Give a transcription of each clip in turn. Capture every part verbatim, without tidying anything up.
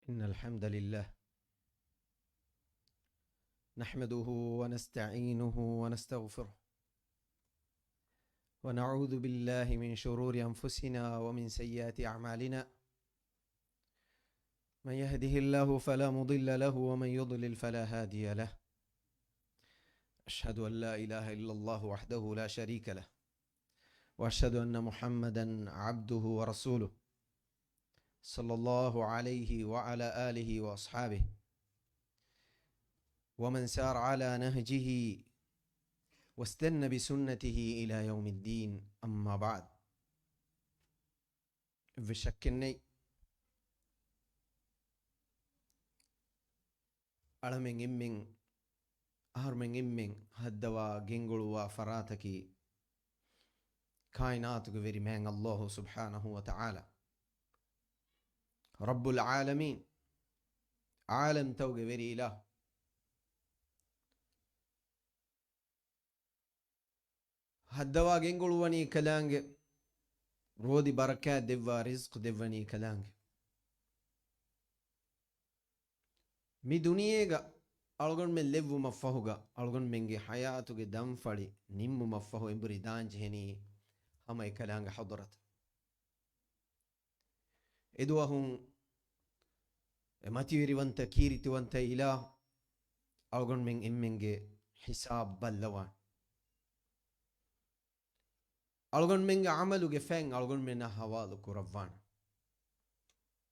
إن الحمد لله نحمده ونستعينه ونستغفره، ونعوذ بالله من شرور أنفسنا ومن سيئات أعمالنا. من يهده الله فلا مضل له، ومن يضلل فلا هادي له. أشهد أن لا إله إلا الله وحده لا شريك له، وأشهد أن محمدا عبده ورسوله، صلى الله عليه وعلى آله وأصحابه، ومن سار على نهجه واستن بسنته إلى يوم الدين، أما بعد. އެއްވެސް ޝައްކެއް ނެތް، އަޅަމެން އެންމެން، އަހަރުމެން އެންމެން ހައްދަވާ ގެންގުޅުއްވާ ފަރާތަކީ ކާއިނާތުގެ ވެރި މާތް ﷲ ސުބްޙާނަހޫ ވަތަޢާލާ، ރައްބުލް ޢާލަމީން، ޢާލަމްތަކުގެ ވެރި އިލާހު. ހައްދަވާ ގެންގުޅުއްވަނީ ކަލާނގެ، ރޯދި ބަރަކާތް ދެއްވާ ރިޒްޤު ދެއްވަނީ ކަލާނގެ. މި ދުނިޔޭގަ އަޅުގަނޑުމެން ލެއްވުމަށް ފަހުގަ، އަޅުގަނޑުމެންގެ ޙަޔާތުގެ ދަންފަޅި ނިންމުމަށް ފަހު އެނބުރި ދާން ޖެހެނީ ހަމަ އެ ކަލާނގެ ޙަޟްރަތަށް. އެދުވަހުން އެ މަތިވެރިވަންތަ ކީރިތިވަންތަ އިލާހު އަޅުގަނޑުމެން އެންމެންގެ ހިސާބު ބައްލަވާނެ. އަޅުގަނޑުމެންގެ ޢަމަލުގެ ފަތް އަޅުގަނޑުމެންނާ ހަވާލު ކުރައްވާނެ.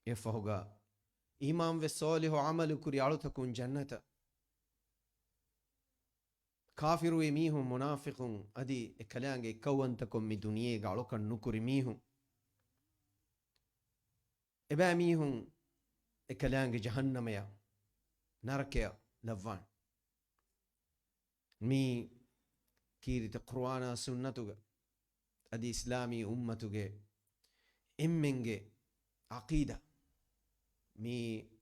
އެއަށްފަހުގަ އީމާންވެ ޞާލިޙު ޢަމަލު ކުރި އަޅުތަކުން ޖަންނަތަށް، ކާފިރުވި މީހުން، މުނާފިޤުން އަދި އެ ކަލާނގެ އެއްކައުވަންތަކުން މި ދުނިޔޭގަ އަޅުކަން ނުކުރި މީހުން، އެބައިމީހުން އެ ކަލާނގެ ޖަހަންނަމަޔަށް، ނަރަކަޔަށް ލައްވާނެ. މީ ކީރިތި ޤުރުއާނާ ސުންނަތުގަ އަދި އިސްލާމީ އުއްމަތުގެ އެންމެންގެ ޢަޤީދާ. މީ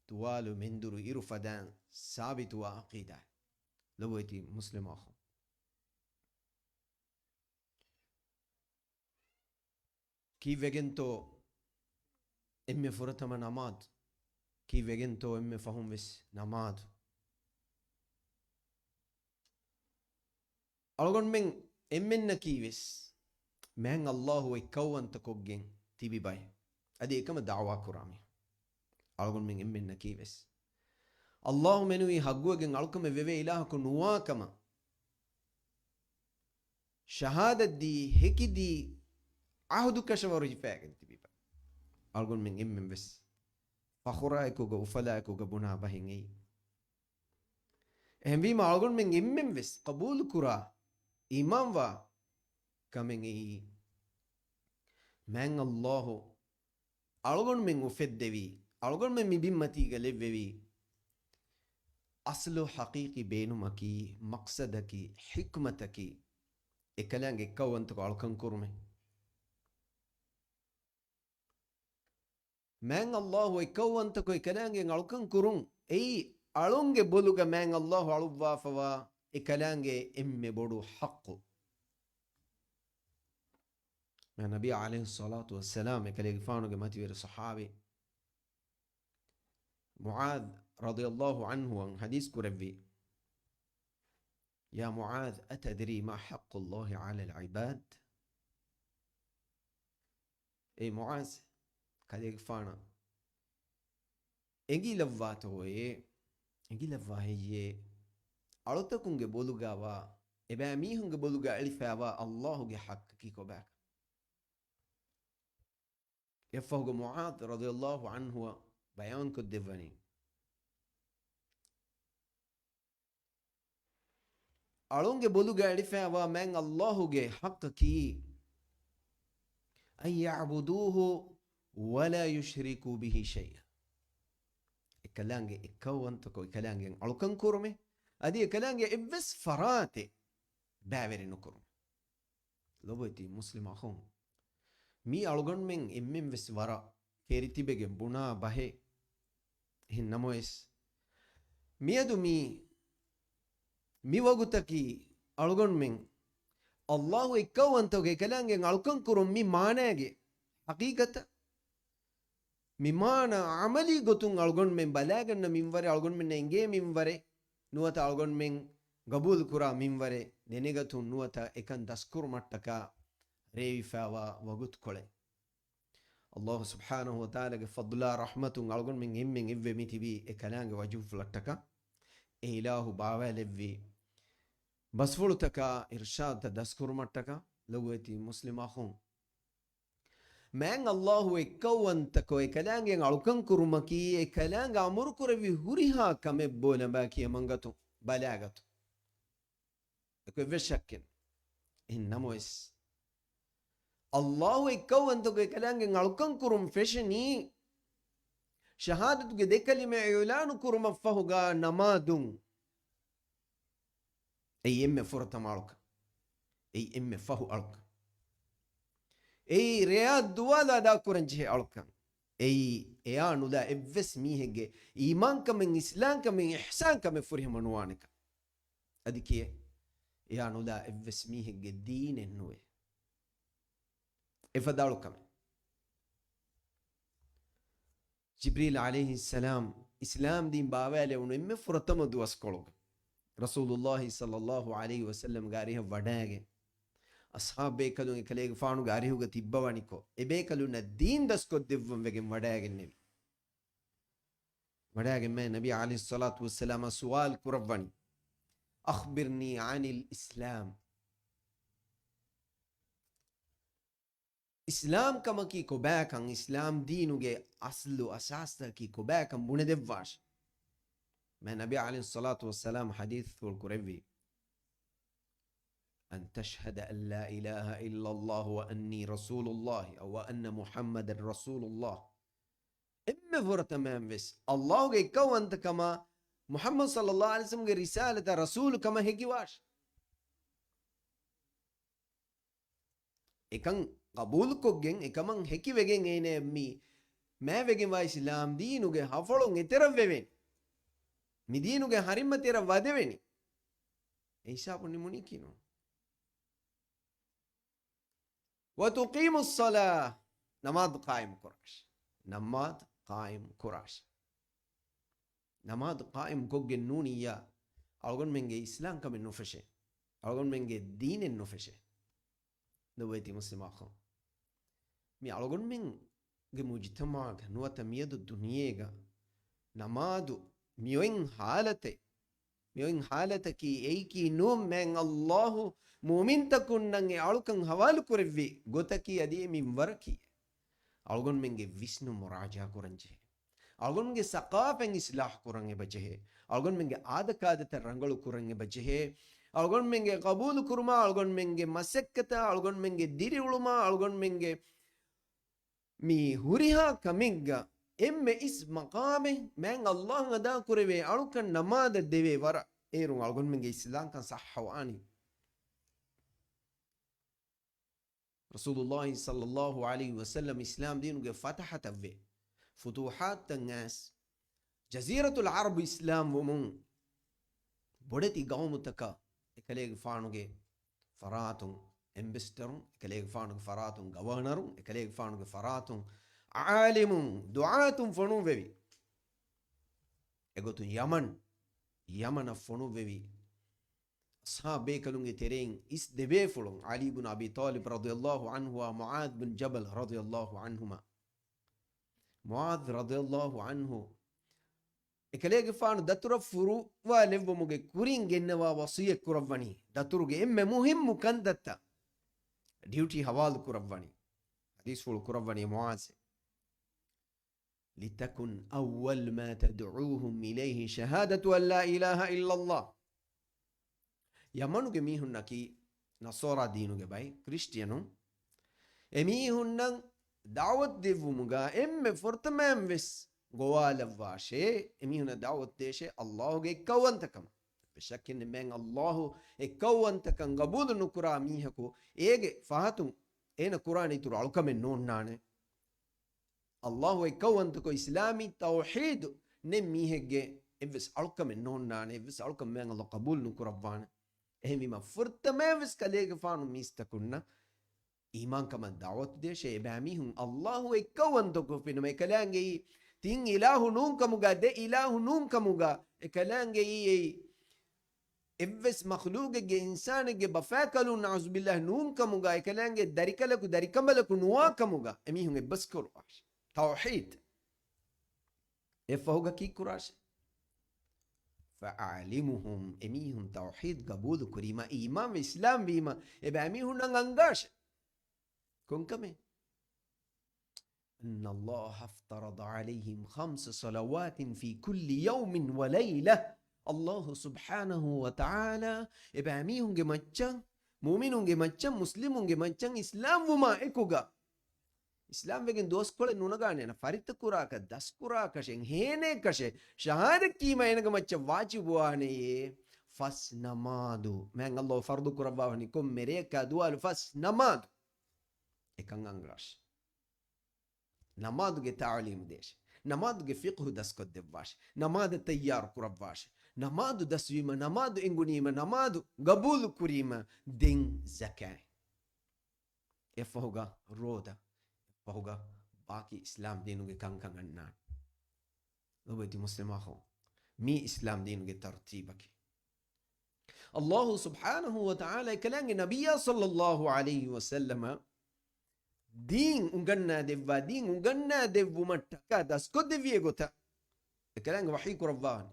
ތުވާލު މެންދުރު އިރު ފަދައިން ސާބިތުވާ ޢަޤީދާ. ލޮބުވެތި މުސްލިމް އަޚުން، ކީއްވެގެންތޯ އެންމެ ފުރަތަމަ ނަމާދު؟ ކީއްވެގެންތޯ އެންމެ ފަހުން ވެސް ނަމާދު؟ އަޅުގަނޑުމެން އެންމެންނަކީ ވެސް މާތް ﷲ އެއްކައުވަންތަކޮށްގެން ތިބި ބައެއް. އަދި އެކަމަށް ދަޢުވާ ކުރާ މީހުން. އަޅުގަނޑުމެން އެންމެންނަކީ ވެސް ﷲ މެނުވީ ޙައްޤުވެގެން އަޅުކަމެއް ވެވޭ އިލާހަކު ނުވާ ކަމަށް ޝަހާދަތް ދީ، ހެކިދީ، ޢަހުދު ކަށަވަރު ހިފައިގެން ތިބި ބައެއް. އަޅުގަނޑުމެން އެންމެން ވެސް ފަޚުރާއެކުގަ އުފަލާއެކުގަ ބުނާ ބަހެއް އެއީ. އެހެންވީމަ އަޅުގަނޑުމެން އެންމެން ވެސް ޤަބޫލު ކުރާ، އީމާންވާ ކަމެއް އެއީ، މާތް ﷲ އަޅުގަނޑުމެން އުފެއްދެވީ، އަޅުގަނޑުމެން މި ބިންމަތީގަ ލެއްވެވީ، އަސްލު ޙަޤީޤީ ބޭނުމަކީ، މަޤްޞަދަކީ، ޙިކްމަތަކީ، އެކަލާނގެ އެއްކައުވަންތަކޮށް އަޅުކަން ކުރުމޭ. މާތް ﷲ އެއްކައުވަންތަކޮށް އެކަލާނގެ އަޅުކަން ކުރުން، އެއީ އަޅުންގެ ބޮލުގަ މާތް ﷲ އަޅުއްވާފަވާ އެކަލާނގެ އެންމެ ބޮޑު ޙައްޤު. މާ ނަބީ ޢަލައިހިއްޞަލާތު ވައްސަލާމް އެކަލޭގެފާނުގެ މަތިވެރި ޞަޙާބީ މުޢާޛް ރަޟިޔަﷲ ޢަންހުއަށް ޙަދީޘް ކުރެއްވި، يا معاذ، أتدري ما حق الله على العباد؟ އޭ މުޢާޛް، ކަލޭގެފާނަށް އެނގިލައްވާތޯއޭ؟ އެނގިލައްވާ ހެއްޔޭ؟ އަޅުތަކުންގެ ބޮލުގަވާ، އެބައިމީހުންގެ ބޮލުގަ އެޅިފައިވާ ﷲ ގެ ޙައްޤަކީ ކޮބާކަން؟ އެއަށްފަހުގަ މުޢާޛް ރަޟިޔަﷲ ޢަންހުއަށް ބަޔާންކޮށްދެއްވަނީ، އަޅުންގެ ބޮލުގަ އެޅިފައިވާ މާތް ﷲ ގެ ޙައްޤަކީ، أن يعبدوه ولا يشركوا به شيئا. އެކަލާނގެ އެއްކައުވަންތަކޮށް އެކަލާނގެ އަޅުކަން ކުރުމޭ، އަދި އެކަލާނގެ އެއްވެސް ފަރާތެއް ބައިވެރި ނުކުރުމޭ. ލޮބުވެތި މުސްލިމް އަޚުން، މީ އަޅުގަނޑުމެން އެންމެން ވެސް ވަރަށް ކެރިތިބެގެން ބުނާ ބަހެއް. އެހެން ނަމަވެސް، މިއަދު މީ، މި ވަގުތަކީ އަޅުގަނޑުމެން ﷲ އެއްކައުވަންތަކޮށް އެކަލާނގެ އަޅުކަން ކުރުން މި މާނައިގެ ޙަޤީޤަތަށް މި މާނަ ޢަމަލީ ގޮތުން އަޅުގަނޑުމެން ބަލާގަންނަ މިންވަރެއް، އަޅުގަނޑުމެންނަށް އެނގޭ މިންވަރެއް، ނުވަތަ އަޅުގަނޑުމެން ގަބޫލުކުރާ މިންވަރެއް ދެނެގަތުން، ނުވަތަ އެކަން ދަސްކުރުމަށްޓަކާ ރޭވިފައިވާ ވަގުތުކޮޅެއް. ﷲ ސުބްޙާނަހޫ ވަތަޢާލާގެ ފަޟްލާ ރަޙްމަތުން އަޅުގަނޑުމެން އެންމެން އެއްވެ މިތިބީ އެ ކަލާނގެ ވަޖުހުފުޅަށްޓަކާ، އެ އިލާހު ބާވާލެއްވި ބަސްފުޅުތަކާ އިރްޝާދުތައް ދަސްކުރުމަށްޓަކާ. ލޮބުވެތި މުސްލިމް އަޚުން، މާތް ﷲ އެއްކައުވަންތަކޮށް އެކަލާނގެ އަޅުކަން ކުރުމަކީ، އެކަލާނގެ އަމުރުކުރެއްވި ހުރިހާ ކަމެއް ބޯ ލަނބާ ކިޔަމަންގަތުން ބަލާގަތުން. އެކު އެއްވެސް ޝައްކެއް ނެތް. އެހެން ނަމަވެސް، ﷲ އެއްކައުވަންތަކޮށް އެކަލާނގެ އަޅުކަން ކުރުން ފެށެނީ، ޝަހާދަތުގެ ދެ ކަލިމަ އިޢުލާނު ކުރުމަށްފަހުގާ ނަމާދުން. އެއީ އެންމެ ފުރަތަމަ އަޅުކަން. އެއީ އެންމެ ފަހު އަޅުކަން. އެއީ ރެޔާ ދުވާލު އަދާކުރަން ޖެހޭ އަޅުކަން. އެއީ އެޔާ ނުލާ އެއްވެސް މީހެއްގެ އީމާންކަމެއް، އިސްލާމްކަމެއް، އިޙްސާންކަމެއް ފުރިހަމަ ނުވާނެކަން. އަދި ކިޔޭ، އެޔާ ނުލާ އެއްވެސް މީހެއްގެ ދީނެއް ނުވޭ. އެފަދަ އަޅުކަމެއް. ޖިބްރީލް ޢަލައިހިއްސަލާމް އިސްލާމް ދީން ބާވާލެވުނު އެންމެ ފުރަތަމަ ދުވަސްކޮޅުގަ ރަސޫލުﷲ ޞައްލަﷲ ޢަލައިހި ވަސައްލަމްގެ އަރިހަށް ވަޑައިގެން، އަޞްޙާބު ބޭކަލުން އެކަލޭގެފާނުގެ އަރިހުގަ ތިއްބަވަނިކޮށް، އެބޭކަލުންނަށް ދީން ދަސްކޮށްދެއްވަން ވެގެން ވަޑައިގެންނެވި. ވަޑައިގެން މާތް ނަބީ ޢަލައިހިއްޞަލާތު ވައްސަލާމަށް ސުވާލު ކުރައްވަނީ، "أخبرني عن الإسلام." އިސްލާމް ކަމަކީ ކޮބާކަން، އިސްލާމް ދީނުގެ އަސްލު އަސާސްތަކަކީ ކޮބާކަން ބުނެދެއްވާށި. މާތް ނަބީ ޢަލައިހިއްޞަލާތު ވައްސަލާމް ޙަދީޘްފުޅު ކުރެއްވީ، "أن تشهد أن لا إله إلا الله وأني رسول الله، أو وأن محمدا رسول الله." އެންމެ ފުރަތަމައިން ވެސް ﷲ ގެ އެއްކައުވަންތަކަމާ، މުޙައްމަދު ޞައްލަﷲ ޢަލައިހި ވަސައްލަމްގެ ރިސާލަތަށް ރަސޫލު ކަމަށް ހެކިވާށި. އެކަން ޤަބޫލުކޮށްގެން، އެކަމަށް ހެކިވެގެން އޭނަ މި މާތްވެގެންވާ އިސްލާމް ދީނުގެ ހަފޮޅުން އެތެރަށް ވެވެން. މި ދީނުގެ ހަރިމަ ތެރަށް ވަދެވެނީ. އެ ހިސާބުން ނިމުނީކީ ނޫން. "وتقيم الصلاة"، ނަމާދު ޤާއިމް ކުރާށި. ނަމާދު ޤާއިމް ކުރާށި. ނަމާދު ޤާއިމް ކޮށްގެން ނޫނިއްޔާ، އަޅުގަނޑުމެންގެ އިސްލާމް ކަމެއް ނުފެށޭ. އަޅުގަނޑުމެންގެ ދީނެއް ނުފެށޭ. ލޮބުވެތި މުސްލިމް އަޚުން، މި އަޅުގަނޑުމެންގެ މުޖުތަމަޢުގަ ނުވަތަ މިއަދު ދުނިޔޭގަ ނަމާދު މިއޮތް ޙާލަތެއް، މިއޮތް ޙާލަތަކީ އެއީކީ ނޫން މާތް ﷲ މުއުމިންތަކުންނަށް އެ އަޅުކަން ޙަވާލު ކުރެއްވި ގޮތަކީ އަދި އެ މިންވަރަކީ. އަޅުގަނޑުމެންގެ ވިސްނުން މުރާޖަޢާ ކުރަން ޖެހޭ. އަޅުގަނޑުމެންގެ ސަޤާފަތް އިޞްލާޙު ކުރަން އެބަ ޖެހޭ. އަޅުގަނޑުމެންގެ އާދަކާދަތައް ރަނގަޅު ކުރަން އެބަ ޖެހޭ. އަޅުގަނޑުމެންގެ ޤަބޫލު ކުރުމާ، އަޅުގަނޑުމެންގެ މަސައްކަތާ، އަޅުގަނޑުމެންގެ ދިރިއުޅުމާ، އަޅުގަނޑުމެންގެ މި ހުރިހާ ކަމެއްގަ އެންމެ އިސް މަޤާމެއް މާތް ﷲ އަދާ ކުރެވޭ އަޅުކަން ނަމާދަށް ދެވޭ ވަރަށް އޭރުން އަޅުގަނޑުމެންގެ އިސްލާމްކަން ޞައްޙަވާނީ. ރަސޫލުﷲ ޞައްލަﷲ ޢަލައިހި ވަސައްލަމް އިސްލާމް ދީނުގެ ފަތަޙަތައްވެ، ފުތޫޙާތްތައް އައިސް، ޖަޒީރަތުލް ޢަރަބު އިސްލާމް ވުމުން، ބޮޑެތި ޤައުމުތަކަށް އެކަލޭގެފާނުގެ ފަރާތުން އެމްބެސެޑަރުން، އެކަލޭގެފާނުގެ ފަރާތުން ގަވަރނަރުން، އެކަލޭގެފާނުގެ ފަރާތުން ޢާލިމުން، ދުޢާތުން ފޮނުއްވެވި. އެގޮތުން ޔަމަން، ޔަމަނަށް ފޮނުއްވެވި. އަޞްޙާބު ބޭކަލުންގެ ތެރެއިން އިސް ދެބޭފުޅުން، ޢަލީ ބުން އަބީ ޠާލިބް ރަޟިޔަﷲ ޢަންހުއާ މުޢާޛް ބުން ޖަބަލް ރަޟިޔަﷲ ޢަންހުމާ. މުޢާޛް ރަޟިޔަﷲ ޢަންހު އެކަލޭގެފާނު ދަތުރަށް ފުރުވާލެއްވުމުގެ ކުރިން ގެންނަވާ ވަޞިއްޔަތް ކުރައްވަނީ، ދަތުރުގެ އެންމެ މުހިއްމު ކަންތައްތައް ޑިއުޓީ ހަވާލު ކުރައްވަނީ. ޙަދީޘްފުޅު ކުރައްވަނީ މުޢާޛޭ. لتكن أول ما تدعوهم إليه شهادة أن لا إله إلا الله. ޔަމަނުގެ މީހުންނަކީ ނަޞާރާ ދީނުގެ ބައެއް ކްރިސްޓިއަނުން. އެމީހުންނަށް ދަޢުވަތު ދެއްވުމުގަ އެންމެ ފުރަތަމައިން ވެސް ގޮވާލައްވާށޭ، އެމީހުންނަށް ދަޢުވަތު ދޭށޭ ﷲ ގެ އެއްކައުވަންތަކަމަށް. ޝައްކެއް ނެތް މާތް ﷲ އެއްކައުވަންތަކަން ގަބޫލު ނުކުރާ މީހަކު އޭގެ ފަހަތުން އޭނަ ކުރާނެ އިތުރު އަޅުކަމެއް ނޯންނާނެ. ﷲ އެއްކައުވަންތަކޮށް އިސްލާމީ ތައުޙީދު ނެތް މީހެއްގެ އެއްވެސް އަޅުކަމެއް ނޯންނާނެ، އެއްވެސް އަޅުކަމެއް މާތް ﷲ ޤަބޫލު ނުކުރައްވާނެ. އެހެންވީމަ ފުރަތަމައިން ވެސް ކަލޭގެފާނު މީސްތަކުންނަށް އީމާންކަމަށް ދަޢުވަތު ދޭށޭ. އެބައިމީހުން އައްލާހު އެއްކައުވަންތަކޮށްފިނަމަ، އެކަލާނގެއީ ތިން އިލާހު ނޫންކަމުގަ، ދެ އިލާހު ނޫންކަމުގަ، އެކަލާނގެއީ އެއީ އެއްވެސް މަޚްލޫގެއްގެ އިންސާނެއްގެ ބަފާކަލުން ނަޢުޒުބިއްލާހި ނޫންކަމުގަ، އެކަލާނގެ ދަރިކަލަކު ދަރިކަނބަލަކު ނުވާކަމުގަ އެމީހުން އެއްބަސްކުރުވާށޭ. ތައުޙީދު. އެއަށްފަހުގަ ކީއްކުރާށޭ؟ ފައަޢްލިމުހުމް، އެމީހުން ތައުޙީދު ގަބޫލު ކުރީމަ، އީމާންވެ އިސްލާމްވީމަ، އެބައިމީހުންނަށް އަންގާށޭ. ކޮންކަމެއް؟ أن الله افترض عليهم خمس صلوات في كل يوم وليلة. އައްލާހު ސުބްޙާނަހު ވަ ތަޢާލާ އެބައިމީހުންގެ މައްޗަށް، މުއުމިނުންގެ މައްޗަށް، މުސްލިމުންގެ މައްޗަށް އިސްލާމްވުމާ އެކުގަ، އިސްލާމްވެގެން ދުވަސްކޮޅެއް ނުނަގާނެ، އޭނަ ފަރިތަކުރާކަ، ދަސްކުރާކަށެއް، ހޭނޭކަށެއް، ޝަހާދަތް ކީމަ އޭނަގެ މައްޗަށް ވާޖިބުވާނެޔޭ. ފަސް ނަމާދު. މާތް އައްލާހު ފަރުޟު ކުރައްވާވަނީ ކޮންމެ ރެޔަކާ ދުވާލު ފަސް ނަމާދު. އެކަން އަންގާށޭ. ނަމާދުގެ ތަޢުލީމު ދޭށޭ. ނަމާދުގެ ފިޤްހު ދަސްކޮށްދެއްވާށޭ. ނަމާދަށް ތައްޔާރު ކުރައްވާށޭ. ނަމާދު ދަސްވީމަ، ނަމާދު އެނގުނީމަ، ނަމާދު ގަބޫލު ކުރީމަ، ދެން ޒަކާތް. އެއަށްފަހުގަ ރޯދަ، އެއަށްފަހުގަ ބާކީ އިސްލާމް ދީނުގެ ކަންކަން އަންނާނެ. ލޮބުވެތި މުސްލިމް އަޚު، މީ އިސްލާމް ދީނުގެ ތަރުތީބަކީ. އައްލާހު ސުބްޙާނަހު ވަ ތަޢާލާ އެކަލާނގެ ނަބިއްޔާ ޞައްލައްލާހު ޢަލައިހި ވަސައްލަމަ ދީން އުނގަންނާ ދެއްވާ، ދީން އުނގަންނާ ދެއްވުމަށްޓަކާ ދަސްކޮށްދެއްވި ގޮތަށް އެކަލާނގެ ވަޙީ ކުރައްވާނެ.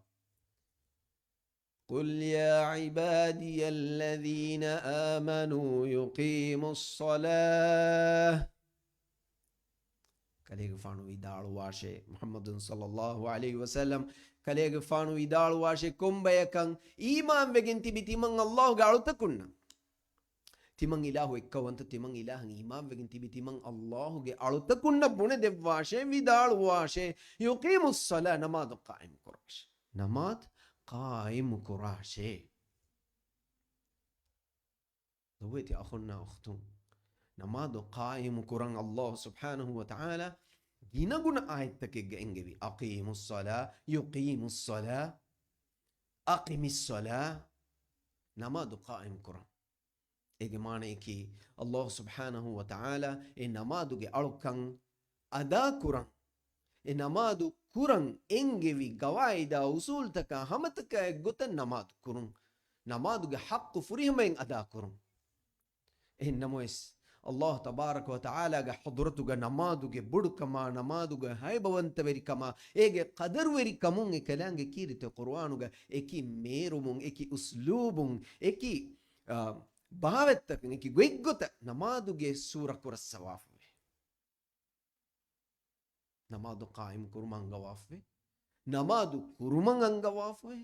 قل يا عبادي الذين آمنوا يقيموا الصلاة. ކަލޭގެފާނު ވިދާޅުވާށޭ، މުޙައްމަދު ޞައްލައްލާހު ޢަލައިހި ވަސައްލަމް، ކަލޭގެފާނު ވިދާޅުވާށޭ، ކޮންބަޔަކަށް އީމާންވެގެން ތިބި ތިމަން އައްލާހުގެ އަޅުތަކުންނަށް، ތިމަން އިލާހު އެއްކައުވަންތަ، ތިމަން އިލާހަށް އީމާންވެގެން ތިބި ތިމަން އައްލާހުގެ އަޅުތަކުންނަށް ބުނެދެއްވާށޭ، ވިދާޅުވާށޭ، يقيموا الصلاة، ނަމާދު ޤާއިމު ކުރާށޭ. ނަމާދު ޤާއިމު ކުރާށޭ. ލޮބުވެތި އަޚުންނާ އުޚްތުން، ނަމާދު ޤާއިމު ކުރަން އައްލާހު ސުބްޙާނަހު ވަ ތަޢާލާ ގިނަގުނަ އާޔަތްތަކެއްގަ އެންގެވި، أقيموا الصلاة، يقيموا الصلاة، أقم الصلاة، ނަމާދު ޤާއިމު ކުރަން. އޭގެ މާނަޔަކީ، އައްލާހު ސުބްޙާނަހު ވަ ތަޢާލާ އެ ނަމާދުގެ އަޅުކަން އަދާކުރަން، އެ ނަމާދު ކުރަން އެންގެވި ގަވާއިދާ އުސޫލުތަކާ ހަމަތަކާ އެއްގޮތަށް ނަމާދު ކުރުން، ނަމާދުގެ ޙައްޤު ފުރިހަމައިން އަދާކުރުން. އެހެން ނަމަވެސް، އައްލާހު ތަބާރަކަ ވަ ތަޢާލާގެ ޙަޟްރަތުގަ ނަމާދުގެ ބޮޑުކަމާ، ނަމާދުގެ ހައިބަވަންތަވެރިކަމާ، އޭގެ ޤަދަރުވެރިކަމުން އެކަލާނގެ ކީރިތި ޤުރުއާނުގަ އެކި މޭރުމުން، އެކި އުސްލޫބުން، އެކި، އާ، ބާވަތްތަކުން، އެކި ގޮތްގޮތަށް ނަމާދުގެ ސޫރަ ކުރައްސަވާފަވޭ. ނަމާދު ޤާއިމު ކުރުމަށް އަންގަވާފަވޭ. ނަމާދު ކުރުމަށް އަންގަވާފަވޭ.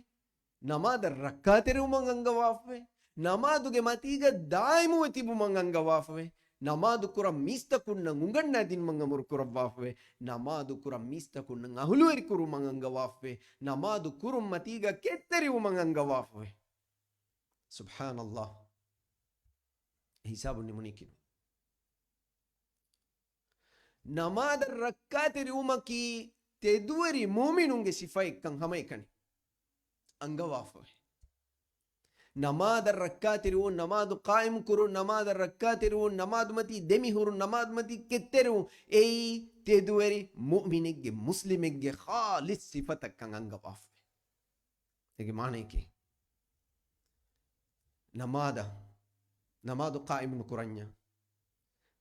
ނަމާދަށް ރައްކާތެރިވުމަށް އަންގަވާފަވޭ. ނަމާދުގެ މަތީގަ ދާއިމުވެ ތިބުމަށް އަންގަވާފަވޭ. ނަމާދު ކުރަން މީސްތަކުންނަށް އުނގަންނާ ދިނުމަށް އަމުރު ކުރައްވާފަވޭ. ނަމާދު ކުރަން މީސްތަކުންނަށް އަހުލުވެރި ކުރުމަށް އަންގަވާފަވޭ. ނަމާދު ކުރުން މަތީގަ ކެތްތެރިވުމަށް އަންގަވާފަވޭ. ސުބްޙާނައްލާހް. ހިސާބު ނިމުނީކީ. ނަމާދަށް ރައްކާތެރިވުމަކީ ތެދުވެރި މުއުމިނުންގެ ސިފައެއްކަން ހަމައެކަނި އަންގަވާފަވޭ. ނަމާދަށް ރައްކާތެރިވުން، ނަމާދު ޤާއިމު ކުރުން، ނަމާދަށް ރައްކާތެރިވުން، ނަމާދުމަތީ ދެމިހުރުން، ނަމާދުމަތީ ކެތްތެރިވުން، އެއީ ތެދުވެރި މުއުމިނެއްގެ، މުސްލިމެއްގެ ޚާލިޞް ސިފަތައްކަން އަންގަވާފަވޭ. އޭގެ މާނަޔަކީ، ނަމާދަށް، ނަމާދު ޤާއިމު ނުކުރަންޏާ،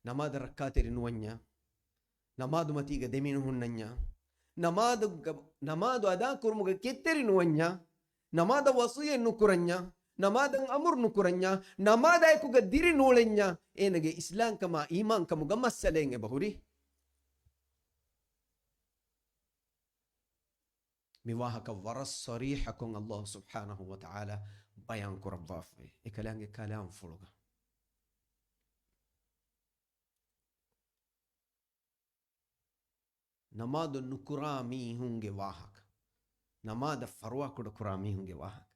ނަމާދަށް ރައްކާތެރި ނުވަންޏާ، ނަމާދުމަތީގަ ދެމިނުހުންނަންޏާ، ނަމާދުގަ، ނަމާދު އަދާކުރުމުގަ ކެތްތެރި ނުވަންޏާ، ނަމާދަށް ވަޞިއްޔަތް ނުކުރަންޏާ، ނަމާދަށް އަމުރު ނުކުރަންޏާ، ނަމާދާއެކުގަ ދިރި ނޫޅެންޏާ، އޭނަގެ އިސްލާމްކަމާ އީމާންކަމުގަ މައްސަލައެއް އެބަހުރި. މި ވާހަކަ ވަރަށް ޞަރީޙަކޮށް އައްލާހު ސުބްޙާނަހު ވަ ތަޢާލާ ބަޔާން ކުރައްވާފަވޭ އެކަލާނގެ ކަލާމްފުޅުގަ. ނަމާދު ނުކުރާ މީހުންގެ ވާހަކަ، ނަމާދަށް ފަރުވާކުޑަ ކުރާ މީހުންގެ ވާހަކަ،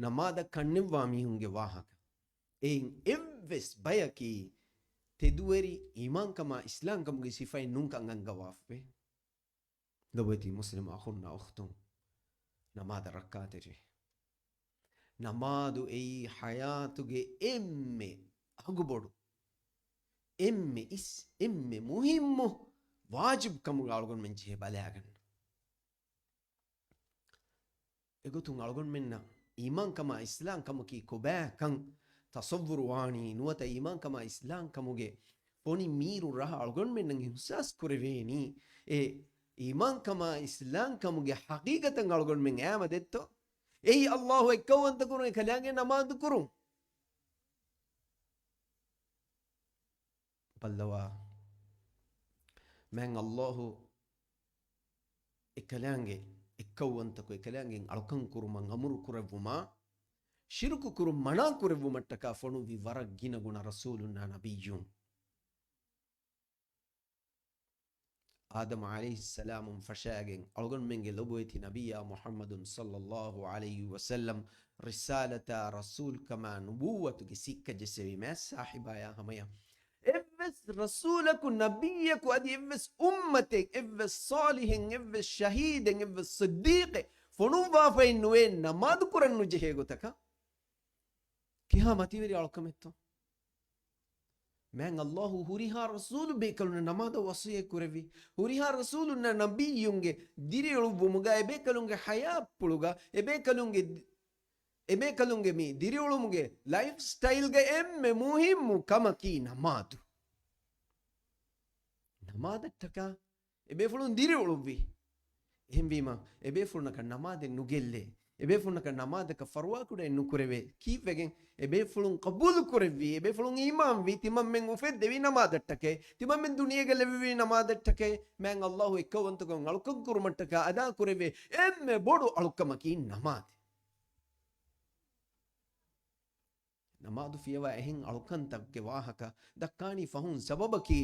ނަމާދަށް ކަންނެއްވާ މީހުންގެ ވާހަކަ، އެއިން އެއްވެސް ބަޔަކީ ތެދުވެރި އީމާންކަމާ އިސްލާމްކަމުގެ ސިފައެއް ނޫންކަން އަންގަވާފަވޭ. ލޮބުވެތި މުސްލިމް އަޚުންނާ އުޚްތުން، ނަމާދަށް ރައްކާތެރިވެ. ނަމާދު އެއީ ޙަޔާތުގެ އެންމެ އަގުބޮޑު، އެންމެ އިސް، އެންމެ މުހިއްމު ވާޖިބު ކަމުގަ އަޅުގަނޑުމެން ޖެހޭ ބަލާގަންނަ. އެގޮތުން އަޅުގަނޑުމެންނަށް އީމާންކަމާ އިސްލާމްކަމަކީ ކޮބާކަން ތަޞައްވުރު ވާނީ ނުވަތަ އީމާންކަމާ އިސްލާމްކަމުގެ ފޮނި މީރު ރަހަ އަޅުގަނޑުމެންނަށް އިހުސާސް ކުރެވޭނީ. އެ އީމާންކަމާ އިސްލާމްކަމުގެ ހަގީގަތަށް އަޅުގަނޑުމެން އައިމަ ދެއްތޯ؟ އެއީ އައްލާހު އެއްކައުވަންތަކުރުން އެކަލާނގެ ނަމާދު ކުރުން. ބައްލަވާ، މާތް އައްލާހު އެކަލާނގެ އެއްކައުވަންތަކޮށް އެކަލާނގެ އަޅުކަން ކުރުމަށް އަމުރު ކުރެއްވުމާ، ޝިރުކު ކުރުން މަނާ ކުރެއްވުމަށްޓަކާ ފޮނުއްވި ވަރަށް ގިނަ ގުނަ ރަސޫލުންނާ ނަބިއްޔުން. އާދަމް ޢަލައިހިއްސަލާމުން ފަށާގެން އަޅުގަނޑުމެންގެ ލޮބުވެތި ނަބިއްޔާ މުޙައްމަދު ޞައްލައްލާހު ޢަލައިހި ވަސައްލަމް ރިސާލަތާ ރަސޫލްކަމާ ނުބުއްވަތުގެ ސިއްކަ ޖެއްސެވި މާތް ސާހިބާޔާ ހަމަޔަށް އެއްވެސް ރަސޫލަކު، ނަބިއްޔަކު، އަދި އެއްވެސް އުއްމަތެއް، އެއްވެސް ޞާލިޙެއް، އެއްވެސް ޝަހީދެއް، އެއްވެސް ޞިއްދީޤެއް ފޮނުއްވާފައެއް ނުވޭ ނަމާދު ކުރަން ނުޖެހޭ ގޮތަކަށް. ކިހާ މަތިވެރި އަޅުކަމެއްތޯ؟ މާތް އައްލާހު ހުރިހާ ރަސޫލު ބޭކަލުންނަށް ނަމާދަށް ވަޞިއްޔަތް ކުރެއްވި. ހުރިހާ ރަސޫލުންނާ ނަބިއްޔުންގެ ދިރިއުޅުއްވުމުގަ، އެބޭކަލުންގެ ޙަޔާތްޕުޅުގަ، އެބޭކަލުންގެ، އެބޭކަލުންގެ މި ދިރިއުޅުމުގެ ލައިފް ސްޓައިލްގަ އެންމެ މުހިއްމު ކަމަކީ ނަމާދު. ނަމާދަށްޓަކާ އެބޭފުޅުން ދިރިއުޅުއްވި. އެހެންވީމަ، އެބޭފުޅުންނަކަށް ނަމާދެއް ނުގެއްލޭ. އެބޭފުޅުންނަކަށް ނަމާދަކަށް ފަރުވާކުޑައެއް ނުކުރެވޭ. ކީއްވެގެން؟ އެބޭފުޅުން ޤަބޫލު ކުރެއްވީ، އެބޭފުޅުން އީމާންވީ، ތިމަންމެން އުފެއްދެވީ ނަމާދަށްޓަކައި، ތިމަންމެން ދުނިޔޭގަ ލެއްވެވީ ނަމާދަށްޓަކައި، މާތް އައްލާހު އެއްކައުވަންތަކޮށް އަޅުކަން ކުރުމަށްޓަކާ އަދާ ކުރެވޭ އެންމެ ބޮޑު އަޅުކަމަކީ ނަމާދެއް. ނަމާދު ފިޔަވާ އެހެން އަޅުކަންތަކުގެ ވާހަކަ ދައްކާނީ ފަހުން ސަބަބަކީ،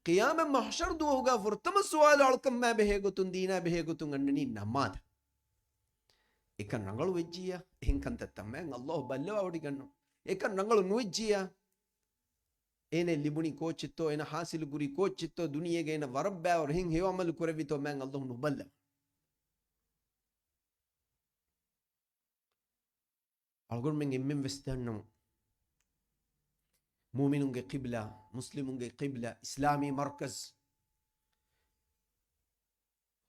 ޤިޔާމަތް މަޙްޝަރު ދުވަހުގަ ފުރަތަމަ ސުވާލު އަޅުކަންމާ ބެހޭ ގޮތުން، ދީނާ ބެހޭ ގޮތުން އަންނަނީ ނަމާދަށް. އެކަން ރަނގަޅު ވެއްޖިއްޔާ، އެހެން ކަންތައްތައް މާތް އައްލާހު ބައްލަވާވޮޑިގަންނަ. އެކަން ރަނގަޅު ނުވެއްޖިއްޔާ، އޭނަ ލިބުނީ ކޯއްޗެއްތޯ، އޭނަ ޙާޞިލު ކުރީ ކޯއްޗެއްތޯ، ދުނިޔޭގަ އޭނަ ވަރަށް ބައިވަރު އެހެން ހެޔޮ ޢަމަލު ކުރެއްވިތޯ މާތް އައްލާހު ނުބައްލަވާ. އަޅުގަނޑުމެން އެންމެން ވެސް ދަންނަމު، މުއުމިނުންގެ ޤިބްލާ، މުސްލިމުންގެ ޤިބްލާ، އިސްލާމީ މަރްކަޒް،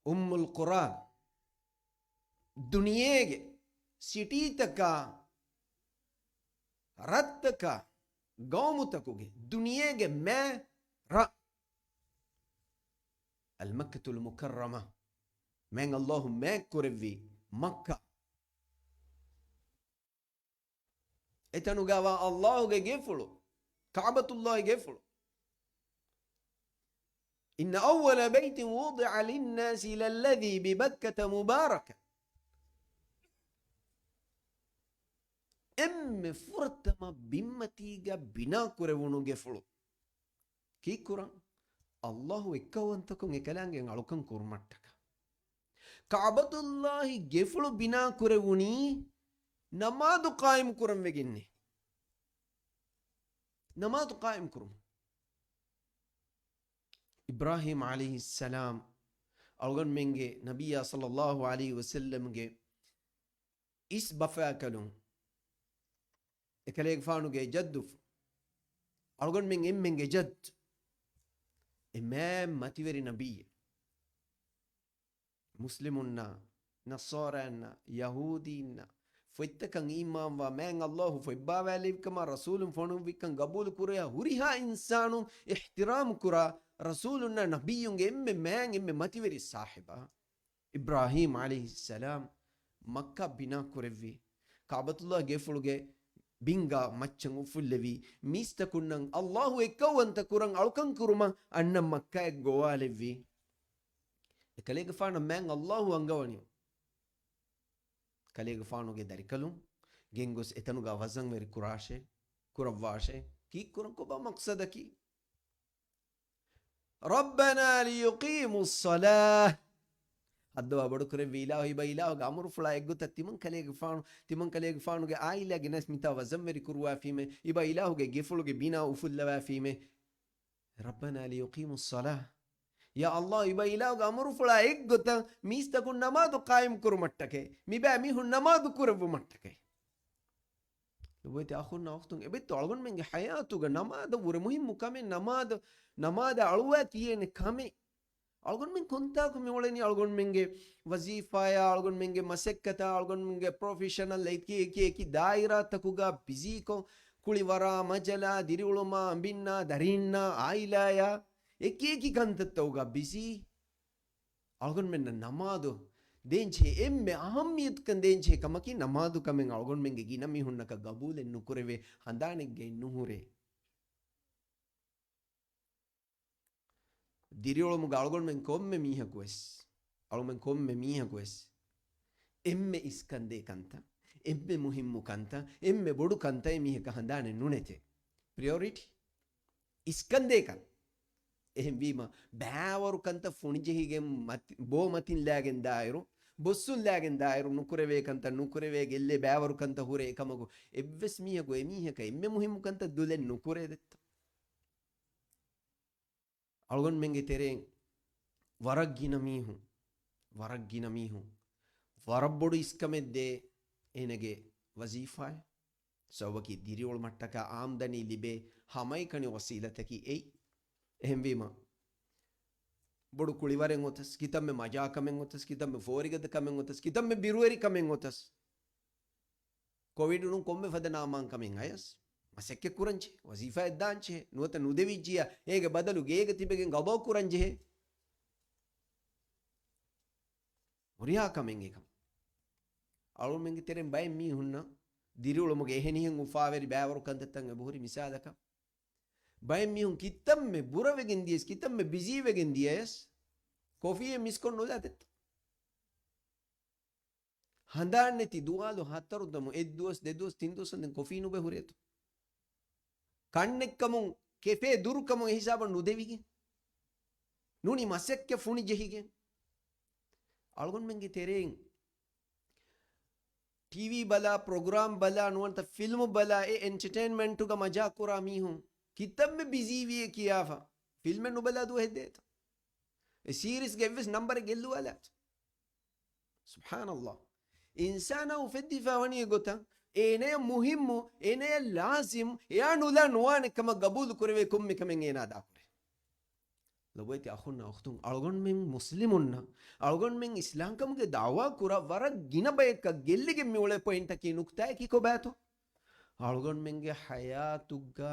އުއްމުލް ޤުރާ، ދުނިޔޭގެ ސިޓީތަކާ، ރަށްތަކާ، ގައުމުތަކުގެ، ދުނިޔޭގެ މޭ ރަށް، އަލްމައްކަތުލް މުކައްރަމާ، މާތް އައްލާހު މާތް ކުރެއްވި މައްކާ. އެތަނުގަވާ އައްލާހުގެ ގެފުޅު، ކަޢުބަތުﷲ ގެފުޅު. إن أول بيت وضع للناس للذي ببكة مباركا. އެންމެ ފުރަތަމަ ބިންމަތީގަ ބިނާ ކުރެވުނު ގެފުޅު. ކީއްކުރަން؟ އައްލާހު އެއްކައުވަންތަކޮށް އެކަލާނގެ އަޅުކަން ކުރުމަށްޓަކާ. ކަޢުބަތުﷲ ގެފުޅު ބިނާ ކުރެވުނީ ނަމާދު ޤާއިމް ކުރަން ވެގެންނޭ. ނަމާދު ޤާއިމް ކުރުމަށް. އިބްރާހީމް ޢަލައިހިއްސަލާމް އަޅުގަނޑުމެންގެ ނަބިއްޔާ ޞައްލައްލާހު ޢަލައިހި ވަސައްލަމްގެ އިސް ބަފާކަލުން، އެކަލޭގެފާނުގެ ޖައްދު، އަޅުގަނޑުމެން އެންމެންގެ ޖައްދު، އެ މާތް މަތިވެރި ނަބިއްޔެއް. މުސްލިމުންނާ، ނަޞާރާއިންނާ، ޔަހޫދީންނާ، ފޮތްތަކަށް އީމާންވާ، މާތް އައްލާހު ފޮތްބާވާލެއްވިކަމާ، ރަސޫލުން ފޮނުއްވިކަން ގަބޫލު ކުރެވޭ ހުރިހާ އިންސާނުން އިޙްތިރާމް ކުރާ، ރަސޫލުންނާ ނަބިއްޔުންގެ އެންމެ މާތް އެންމެ މަތިވެރި ސާހިބާ. އިބްރާހީމް ޢަލައިހިއްސަލާމް މައްކާ ބިނާ ކުރެއްވި، ކަޢުބަތުﷲ ގެފުޅުގެ ބިންގާ މައްޗަށް އުފުއްލެވި، މީސްތަކުންނަށް އައްލާހު އެއްކައުވަންތަ ކުރަން އަޅުކަން ކުރުމަށް އަންނަ މައްކާއަށް ގޮވާލެއްވި. އެކަލޭގެފާނަށް މާތް އައްލާހު އަންގަވަނީ، ކަލޭގެފާނުގެ ދަރިކަލުން ގެންގޮސް އެތަނުގަ ވަޒަންވެރި ކުރާށޭ، ކުރައްވާށޭ. ކީއްކުރަން ކޮބާ މަޤްޞަދަކީ؟ ربنا ليقيموا الصلاة. ހައްދަވާ ބޮޑުކުރެއްވި އިލާހު، އިބަ އިލާހުގެ އަމުރުފުޅާ އެއްގޮތަށް ތިމަން ކަލޭގެފާނު، ތިމަން ކަލޭގެފާނުގެ އާއިލާ ގެނެސް މިތާ ވަޒަންވެރި ކުރުވާފީމޭ، އިބަ އިލާހުގެ ގެފުޅުގެ ބިނާ އުފުއްލަވާފީމޭ. ربنا ليقيموا الصلاة. ޔާ އައްލާހު، އިބަ އިލާހުގެ އަމުރުފުޅާ އެއްގޮތަށް މީސްތަކުން ނަމާދު ޤާއިމް ކުރުމަށްޓަކައި، މިބައި މީހުން ނަމާދު ކުރެއްވުމަށްޓަކައި. ލޮބުވެތި އަޚުންނާ އުޚްތުން، އެބައިތު އަޅުގަނޑުމެންގެ ޙަޔާތުގަ ނަމާދަށް ވުރެ މުހިއްމު ކަމެއް، ނަމާދަށް، ނަމާދަށް އަޅުވާ ކިޔޭނެ ކަމެއް. އަޅުގަނޑުމެން ކޮންތާކު މިއުޅެނީ؟ އަޅުގަނޑުމެންގެ ވަޒީފާޔާ، އަޅުގަނޑުމެންގެ މަސައްކަތާ، އަޅުގަނޑުމެންގެ ޕްރޮފެޝަނަލް އެކި އެކި އެކި ދާއިރާތަކުގަ ބިޒީކޮށް، ކުޅިވަރާ، މަޖަލާ، ދިރިއުޅުމާ، އަނބިންނާ، ދަރީންނާ، އާއިލާޔާ، އެކި އެކި ކަންތައްތަކުގަ ބިޒީ. އަޅުގަނޑުމެންނަށް ނަމާދު ދޭންޖެހޭ، އެންމެ އަހައްމިޔަތުކަން ދޭންޖެހޭ ކަމަކީ، ނަމާދު ކަމެއް އަޅުގަނޑުމެންގެ ގިނަ މީހުންނަކަށް ގަބޫލެއް ނުކުރެވޭ، ހަނދާނެއްގައެއް ނުހުރޭ. ދިރިއުޅުމުގަ އަޅުގަނޑުމެން ކޮންމެ މީހަކުވެސް، އަޅުގަނޑުމެން ކޮންމެ މީހަކުވެސް އެންމެ އިސްކަންދޭ ކަންތައް، އެންމެ މުހިއްމު ކަންތައް، އެންމެ ބޮޑު ކަންތައް އެމީހަކަށް ހަނދާނެއް ނުނެތޭ. ޕްރިއޮރިޓީ އިސްކަންދޭ ކަން. އެހެންވީމަ، ބައިވަރު ކަންތައް ފުނިޖެހިގެން މަތި-، ބޯ މަތިން ލާގެން ދާއިރު، ބޮއްސުން ލާގެން ދާއިރު، ނުކުރެވޭ ކަންތައް ނުކުރެވޭ، ގެއްލޭ ބައިވަރު ކަންތައް ހުރޭ އެކަމަކު، އެއްވެސް މީހަކު އެމީހަކަށް އެންމެ މުހިއްމު ކަންތައް ދުލެއް ނުކުރޭ ދެއްތޯ؟ އަޅުގަނޑުމެންގެ ތެރެއިން ވަރަށް ގިނަ މީހުން، ވަރަށް ގިނަ މީހުން ވަރަށް ބޮޑު އިސްކަމެއް ދޭ އޭނަގެ ވަޒީފާއެއް. ސަބަބަކީ ދިރިއުޅުމަށްޓަކާ އާމްދަނީ ލިބޭ ހަމައެކަނި ވަސީލަތަކީ އެއީ. އެހެންވީމަ، ބޮޑު ކުޅިވަރެއް އޮތަސް، ކިތަންމެ މަޖާކަމެއް އޮތަސް، ކިތަންމެ ފޯރިގަދަކަމެއް އޮތަސް، ކިތަންމެ ބިރުވެރިކަމެއް އޮތަސް، ކޮވިޑުނު ކޮންމެ ފަދަ ނާމާންކަމެއް އަޔަސް މަސައްކަތް ކުރަންޖެހޭ، ވަޒީފާއެއް ދާންޖެހޭ، ނުވަތަ ނުދެވިއްޖިޔާ އޭގެ ބަދަލު ގޭގަ ތިބެގެން ގަޟާ ކުރަންޖެހޭ. ހުރިހާ ކަމެއް އެކަމަށް. އަޅުގަނޑުމެންގެ ތެރެއިން ބައެއް މީހުންނަށް ދިރިއުޅުމުގެ އެހެނިހެން އުފާވެރި ބައިވަރު ކަންތައްތައް އެބަހުރި. މިސާލަކަށް، ބައެއް މީހުން ކިތަންމެ ބުރަވެގެން ދިޔަސް، ކިތަންމެ ބިޒީވެގެން ދިޔަޔަސް، ކޮފީއެއް މިސްކޮށް ނުލާ ދެއްތޯ؟ ހަނދާން ނެތި ދުވާލު ހަތަރު ދަމު، އެއް ދުވަސް، ދެ ދުވަސް، ތިން ދުވަސް ދެން ކޮފީ ނުބެހުރޭތޯ؟ ކަންނެއްކަމުން، ކެފޭ ދުރުކަމުން އެހިސާބަށް ނުދެވިގެން، ނޫނީ މަސައްކަތް ފުނި ޖެހިގެން. އަޅުގަނޑުމެންގެ ތެރެއިން ޓީވީ ބަލާ، ޕްރޮގްރާމް ބަލާ، ނުވަތަ ފިލްމު ބަލާ، އެ އެންޓަޓެއިންމަންޓުގަ މަޖާ ކުރާ މީހުން ކިތަންމެ ބިޒީވިއޭ ކިޔާފަ، ފިލްމެއް ނުބަލާ ދުވަހެއް ދޭތޯ؟ އެ ސީރީސްގެ އެއްވެސް ނަމްބަރެއް ގެއްލުވާލާތޯ؟ ސުބްޙާނަﷲ. އިންސާނާ އުފެއްދިފަ ވަނީ އެގޮތަށް، އޭނަޔަށް މުހިއްމު، އޭނަޔަށް ލާޒިމް، އެޔާ ނުލާ ނުވާނެ ކަމަށް ގަބޫލު ކުރެވޭ ކޮންމެ ކަމެއް އޭނާ ދާކުރޭ. ލޮބުވެތި އަޚުންނާ އުޚްތުން، އަޅުގަނޑުމެން މުސްލިމުންނަށް، އަޅުގަނޑުމެން އިސްލާމްކަމުގެ ދަޢުވާ ކުރާ ވަރަށް ގިނަ ބަޔަކަށް ގެއްލިގެން މި އުޅޭ ޕޮއިންޓަކީ، ނުކުތާއަކީ ކޮބާތޯ؟ އަޅުގަނޑުމެންގެ ޙަޔާތުގަ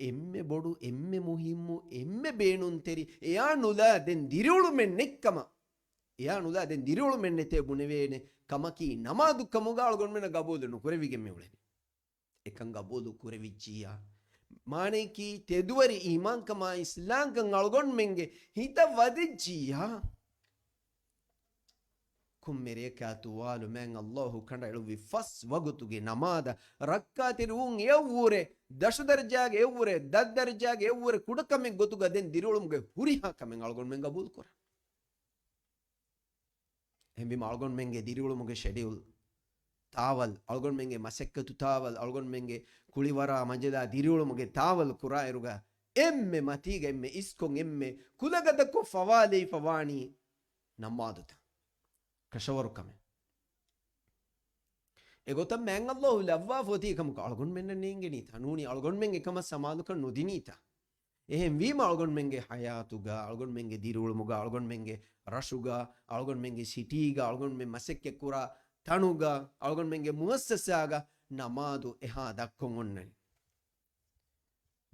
އެންމެ ބޮޑު، އެންމެ މުހިއްމު، އެންމެ ބޭނުންތެރި، އެޔާ ނުލާ ދެން ދިރިއުޅުމެއް ނެތްކަމަށް، އެޔާ ނުލާ ދެން ދިރިއުޅުމެއް ނެތޭ ބުނެވޭނެ ކަމަކީ، ނަމާދު ކަމުގަ އަޅުގަނޑުމެންނަށް ގަބޫލު ނުކުރެވިގެން މި އުޅެނީ. އެކަން ގަބޫލު ކުރެވިއްޖިއްޔާ، މާނަޔަކީ ތެދުވެރި އީމާންކަމާ އިސްލާމްކަން އަޅުގަނޑުމެންގެ ހިތަށް ވަދެއްޖިއްޔާ، ކޮންމެ ރެއަކާ ތުވާލު މާތް ﷲ ކަނޑައެޅުއްވި ފަސް ވަގުތުގެ ނަމާދަށް ރައްކާތެރިވުން އެއަށްވުރެ ދަށު ދަރަޖާގެ އެއަށްވުރެ ދަށް ދަރަޖާގެ އެއަށްވުރެ ކުޑަކަމެއް ގޮތުގަ ދެން ދިރިއުޅުމުގެ ހުރިހާ ކަމެއް އަޅުގަނޑުމެން ގަބޫލު ކުރަން. އެހެންވީމަ އަޅުގަނޑުމެންގެ ދިރިއުޅުމުގެ ޝެޑިއުލް ތާވަލް، އަޅުގަނޑުމެންގެ މަސައްކަތު ތާވަލް، އަޅުގަނޑުމެންގެ ކުޅިވަރާ މަޖަލާ ދިރިއުޅުމުގެ ތާވަލް ކުރާއިރުގަ އެންމެ މަތީގަ އެންމެ އިސްކޮށް އެންމެ ކުލަގަދަކޮށް ފަވާލެވިފަ ވާނީ ނަމާދުތައް، ކަށަވަރުކަމެއް. އެގޮތަށް މާތް ﷲ ލައްވާފަ އޮތީ ކަމަކު އަޅުގަނޑުމެންނަށް ނޭނގެނީތަ؟ ނޫނީ އަޅުގަނޑުމެން އެކަމަށް ސަމާލުކަން ނުދިނީތަ؟ އެހެންވީމަ އަޅުގަނޑުމެންގެ ޙަޔާތުގަ، އަޅުގަނޑުމެންގެ ދިރިއުޅުމުގަ، އަޅުގަނޑުމެންގެ ރަށުގަ، އަޅުގަނޑުމެންގެ ސިޓީގަ، އަޅުގަނޑުމެން މަސައްކަތްކުރާ ތަނުގަ، އަޅުގަނޑުމެންގެ މުއައްސަސާގަ ނަމާދު އެހާ ދަށްކޮށް އޮންނަނީ.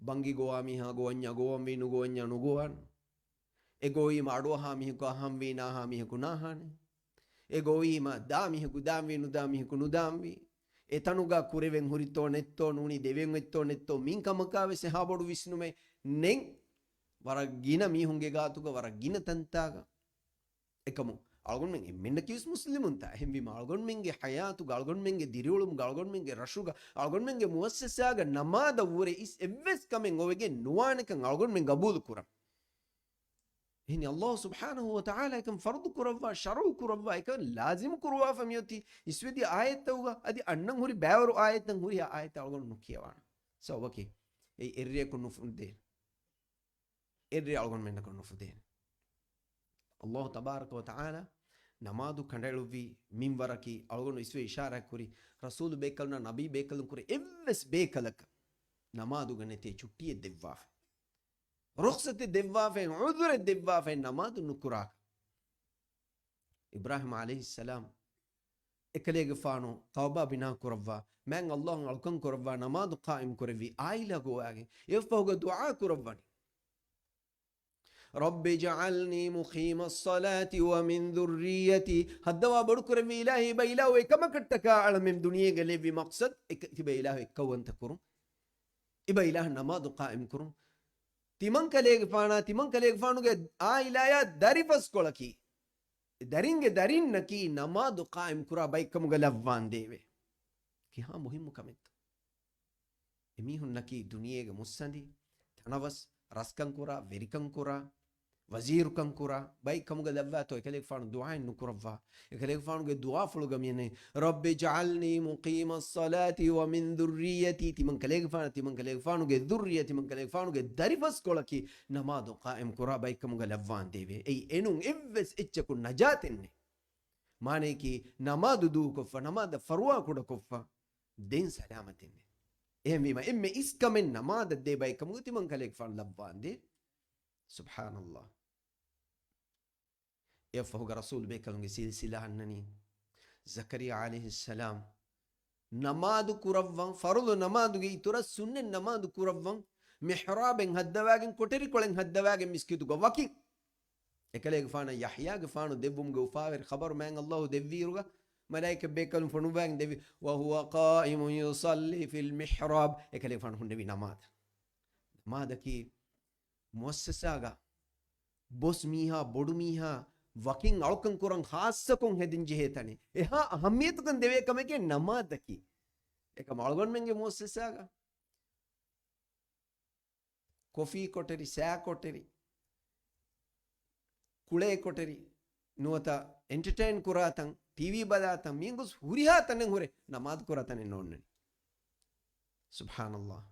ބަންގި ގޮވާ މީހާ ގޮވަންޏާ ގޮވަންވީ، ނުގޮވަންޏާ ނުގޮވާން. އެ ގޮވީމަ އަޑުއަހާ މީހަކު އަހަންވީ، ނާހާ މީހަކު ނާހާނެ. އެ ގޮވީމަ ދާ މީހަކު ދާންވީ، ނުދާ މީހަކު ނުދާންވީ. އެ ތަނުގަ ކުރެވެން ހުރިތޯ ނެތްތޯ، ނޫނީ ދެވެން އޮތްތޯ ނެތްތޯ، މިން ކަމަކާ ވެސް އެހާ ބޮޑު ވިސްނުމެއް ނެތް. ވަރަށް ގިނަ މީހުންގެ ގާތުގަ، ވަރަށް ގިނަ ތަންތާގަ. އެކަމު އަޅުގަނޑުމެން އެންމެންނަކީވެސް މުސްލިމުންތާ؟ އެހެންވީމަ އަޅުގަނޑުމެންގެ ޙަޔާތުގަ، އަޅުގަނޑުމެންގެ ދިރިއުޅުމުގަ، އަޅުގަނޑުމެންގެ ރަށުގަ، އަޅުގަނޑުމެންގެ މުއައްސަސާގަ ނަމާދަށްވުރެ އިސް އެއްވެސް ކަމެއް އޮވެގެން ނުވާނެކަން އަޅުގަނޑުމެން ގަބޫލު ކުރަން. އެހެނީ ﷲ ސުބްޙާނަހޫ ވަތަޢާލާ އެކަން ފަރުޟު ކުރައްވާ، ޝަރުޢު ކުރައްވާ، އެކަން ލާޒިމު ކުރުވާފަ މިއޮތީ އިސްވެދިޔަ އާޔަތްތަކުގަ، އަދި އަންނަން ހުރި ބައިވަރު އާޔަތްތައް ހުރިހާ އާޔަތްތައް އަޅުގަނޑު ނުކިޔަވާނަން. ސަބަބަކީ އެއީ އެއްރެއަކު ނުފުދޭ. އެއްރެ އަޅުގަނޑުމެންނަކަށް ނުފުދޭނެ. ﷲ ތަބާރަކަ ވަތަޢާލާ ނަމާދު ކަނޑައެޅުއްވި މިންވަރަކީ އަޅުގަނޑު އިސްވެ އިޝާރާތްކުރި، ރަސޫލު ބޭކަލުންނާ ނަބީ ބޭކަލުން ކުރެ އެއްވެސް ބޭކަލަކަށް ނަމާދުގަ ނެތޭ ޗުއްޓިއެއް ދެއްވާފަ. ރުޚްޞަތެއް ދެއްވާފައި، ޢުޛުރެއް ދެއްވާފައި ނަމާދު ނުކުރާކަށް. އިބްރާހީމް ޢަލައިހިއްސަލާމް އެކަލޭގެފާނު ކަޢުބާ ބިނާ ކުރައްވާ، މާތް ﷲ އަށް އަޅުކަން ކުރައްވާ ނަމާދު ޤާއިމް ކުރެއްވި ޢާއިލާ ގޮވާގެން އެއަށްފަހުގަ ދުޢާ ކުރައްވަނީ. رب اجعلني مقيم الصلاة ومن ذريتي. ހައްދަވާ ބޮޑުކުރެއްވި އިލާހީ، އިބަ އިލާހު އެކަމަކަށްޓަކާ އަޅަމެން ދުނިޔޭގަ ލެއްވި މަޤްޞަދު އެކަ-، ތިބަ އިލާހު އެއްކައުވަންތަ ކުރުން. އިބަ އިލާހު ނަމާދު ޤާއިމް ކުރުން. ތިމަންކަލޭގެފާނާ، ތިމަންކަލޭގެފާނުގެ ޢާއިލާޔާ ދަރިފަސްކޮޅަކީ، ދަރިންގެ ދަރިންނަކީ ނަމާދު ޤާއިމް ކުރާ ބައެއްކަމުގަ ލައްވާނދޭވެ. ކިހާ މުހިއްމު ކަމެއްތޯ؟ އެމީހުންނަކީ ދުނިޔޭގެ މުއްސަނދި، ތަނަވަސް، ރަސްކަން ކުރާ، ވެރިކަން ކުރާ، ވަޒީރުކަން ކުރާ، ބައެއް ކަމުގަ ލައްވާތޯ އެކަލޭގެފާނު ދުޢާއެއް ނުކުރައްވާ. އެކަލޭގެފާނުގެ ދުޢާފުޅުގަ މިއަންނަނީ، رب اجعلني مقيم الصلاة ومن ذريتي. ތިމަން ކަލޭގެފާނަށް، ތިމަން ކަލޭގެފާނުގެ ޛުއްރިއްޔަތި، ތިމަން ކަލޭގެފާނުގެ ދަރިފަސްކޮޅަކީ ނަމާދު ޤާއިމް ކުރާ ބައެއްކަމުގަ ލައްވާނދޭވެ. އެއީ އެނޫން އެއްވެސް އެއްޗަކުން ނަޖާތެއް ނެތް. މާނަޔަކީ ނަމާދު ދޫކޮށްފަ، ނަމާދަށް ފަރުވާ ކުޑަކޮށްފަ، ދެން ސަލާމަތެއް ނެތް. އެހެންވީމަ، އެންމެ އިސްކަމެއް ނަމާދަށް ދޭ ބައެއްކަމުގަ ތިމަން ކަލޭގެފާނު ލައްވާނދޭ. ސުބްޙާނަﷲ. އެއަށްފަހުގަ ރަސޫލު ބޭކަލުންގެ ސިލްސިލާ އަންނަނީ. ޒަކަރިއްޔާ ޢަލައިހިއްސަލާމް ނަމާދު ކުރައްވަން، ފަރުޟު ނަމާދުގެ އިތުރަށް ސުންނަތް ނަމާދު ކުރައްވަން، މިޙްރާބެއް ހައްދަވާގެން، ކޮޓަރިކޮޅެއް ހައްދަވާގެން މިސްކިތުގަ ވަކިން. އެކަލޭގެފާނަށް ޔަޙްޔާގެފާނު ދެއްވުމުގެ އުފާވެރި ޚަބަރު މާތް ﷲ ދެއްވިއިރުގަ، މަލާއިކަ ބޭކަލުން ފޮނުއްވާގެން ދެއްވި، وهو قائم يصلي في المحراب. އެކަލޭގެފާނު ހުންނެވި ނަމާދަށް. ނަމާދަކީ މުއައްސަސާގަ ބޮސް މީހާ، ބޮޑު މީހާ ވަކިން އަޅުކަން ކުރަން ޚާއްޞަކޮށް ހެދެން ޖެހޭ ތަނެއް. އެހާ އަހައްމިޔަތުކަން ދެވޭ ކަމެކޭ ނަމާދަކީ. އެކަމަ އަޅުގަނޑުމެންގެ މުއައްސަސާގަ ކޮފީ ކޮޓަރި، ސާ ކޮޓަރި، ކުޅޭ ކޮޓަރި، ނުވަތަ އެންޓަޓައިން ކުރާ ތަން، ޓީވީ ބަލާ ތަން، މިއިން ގޮސް ހުރިހާ ތަނެއް ހުރެ ނަމާދު ކުރާ ތަނެއް ނޯންނަނީ. ސުބްޙާނަﷲ.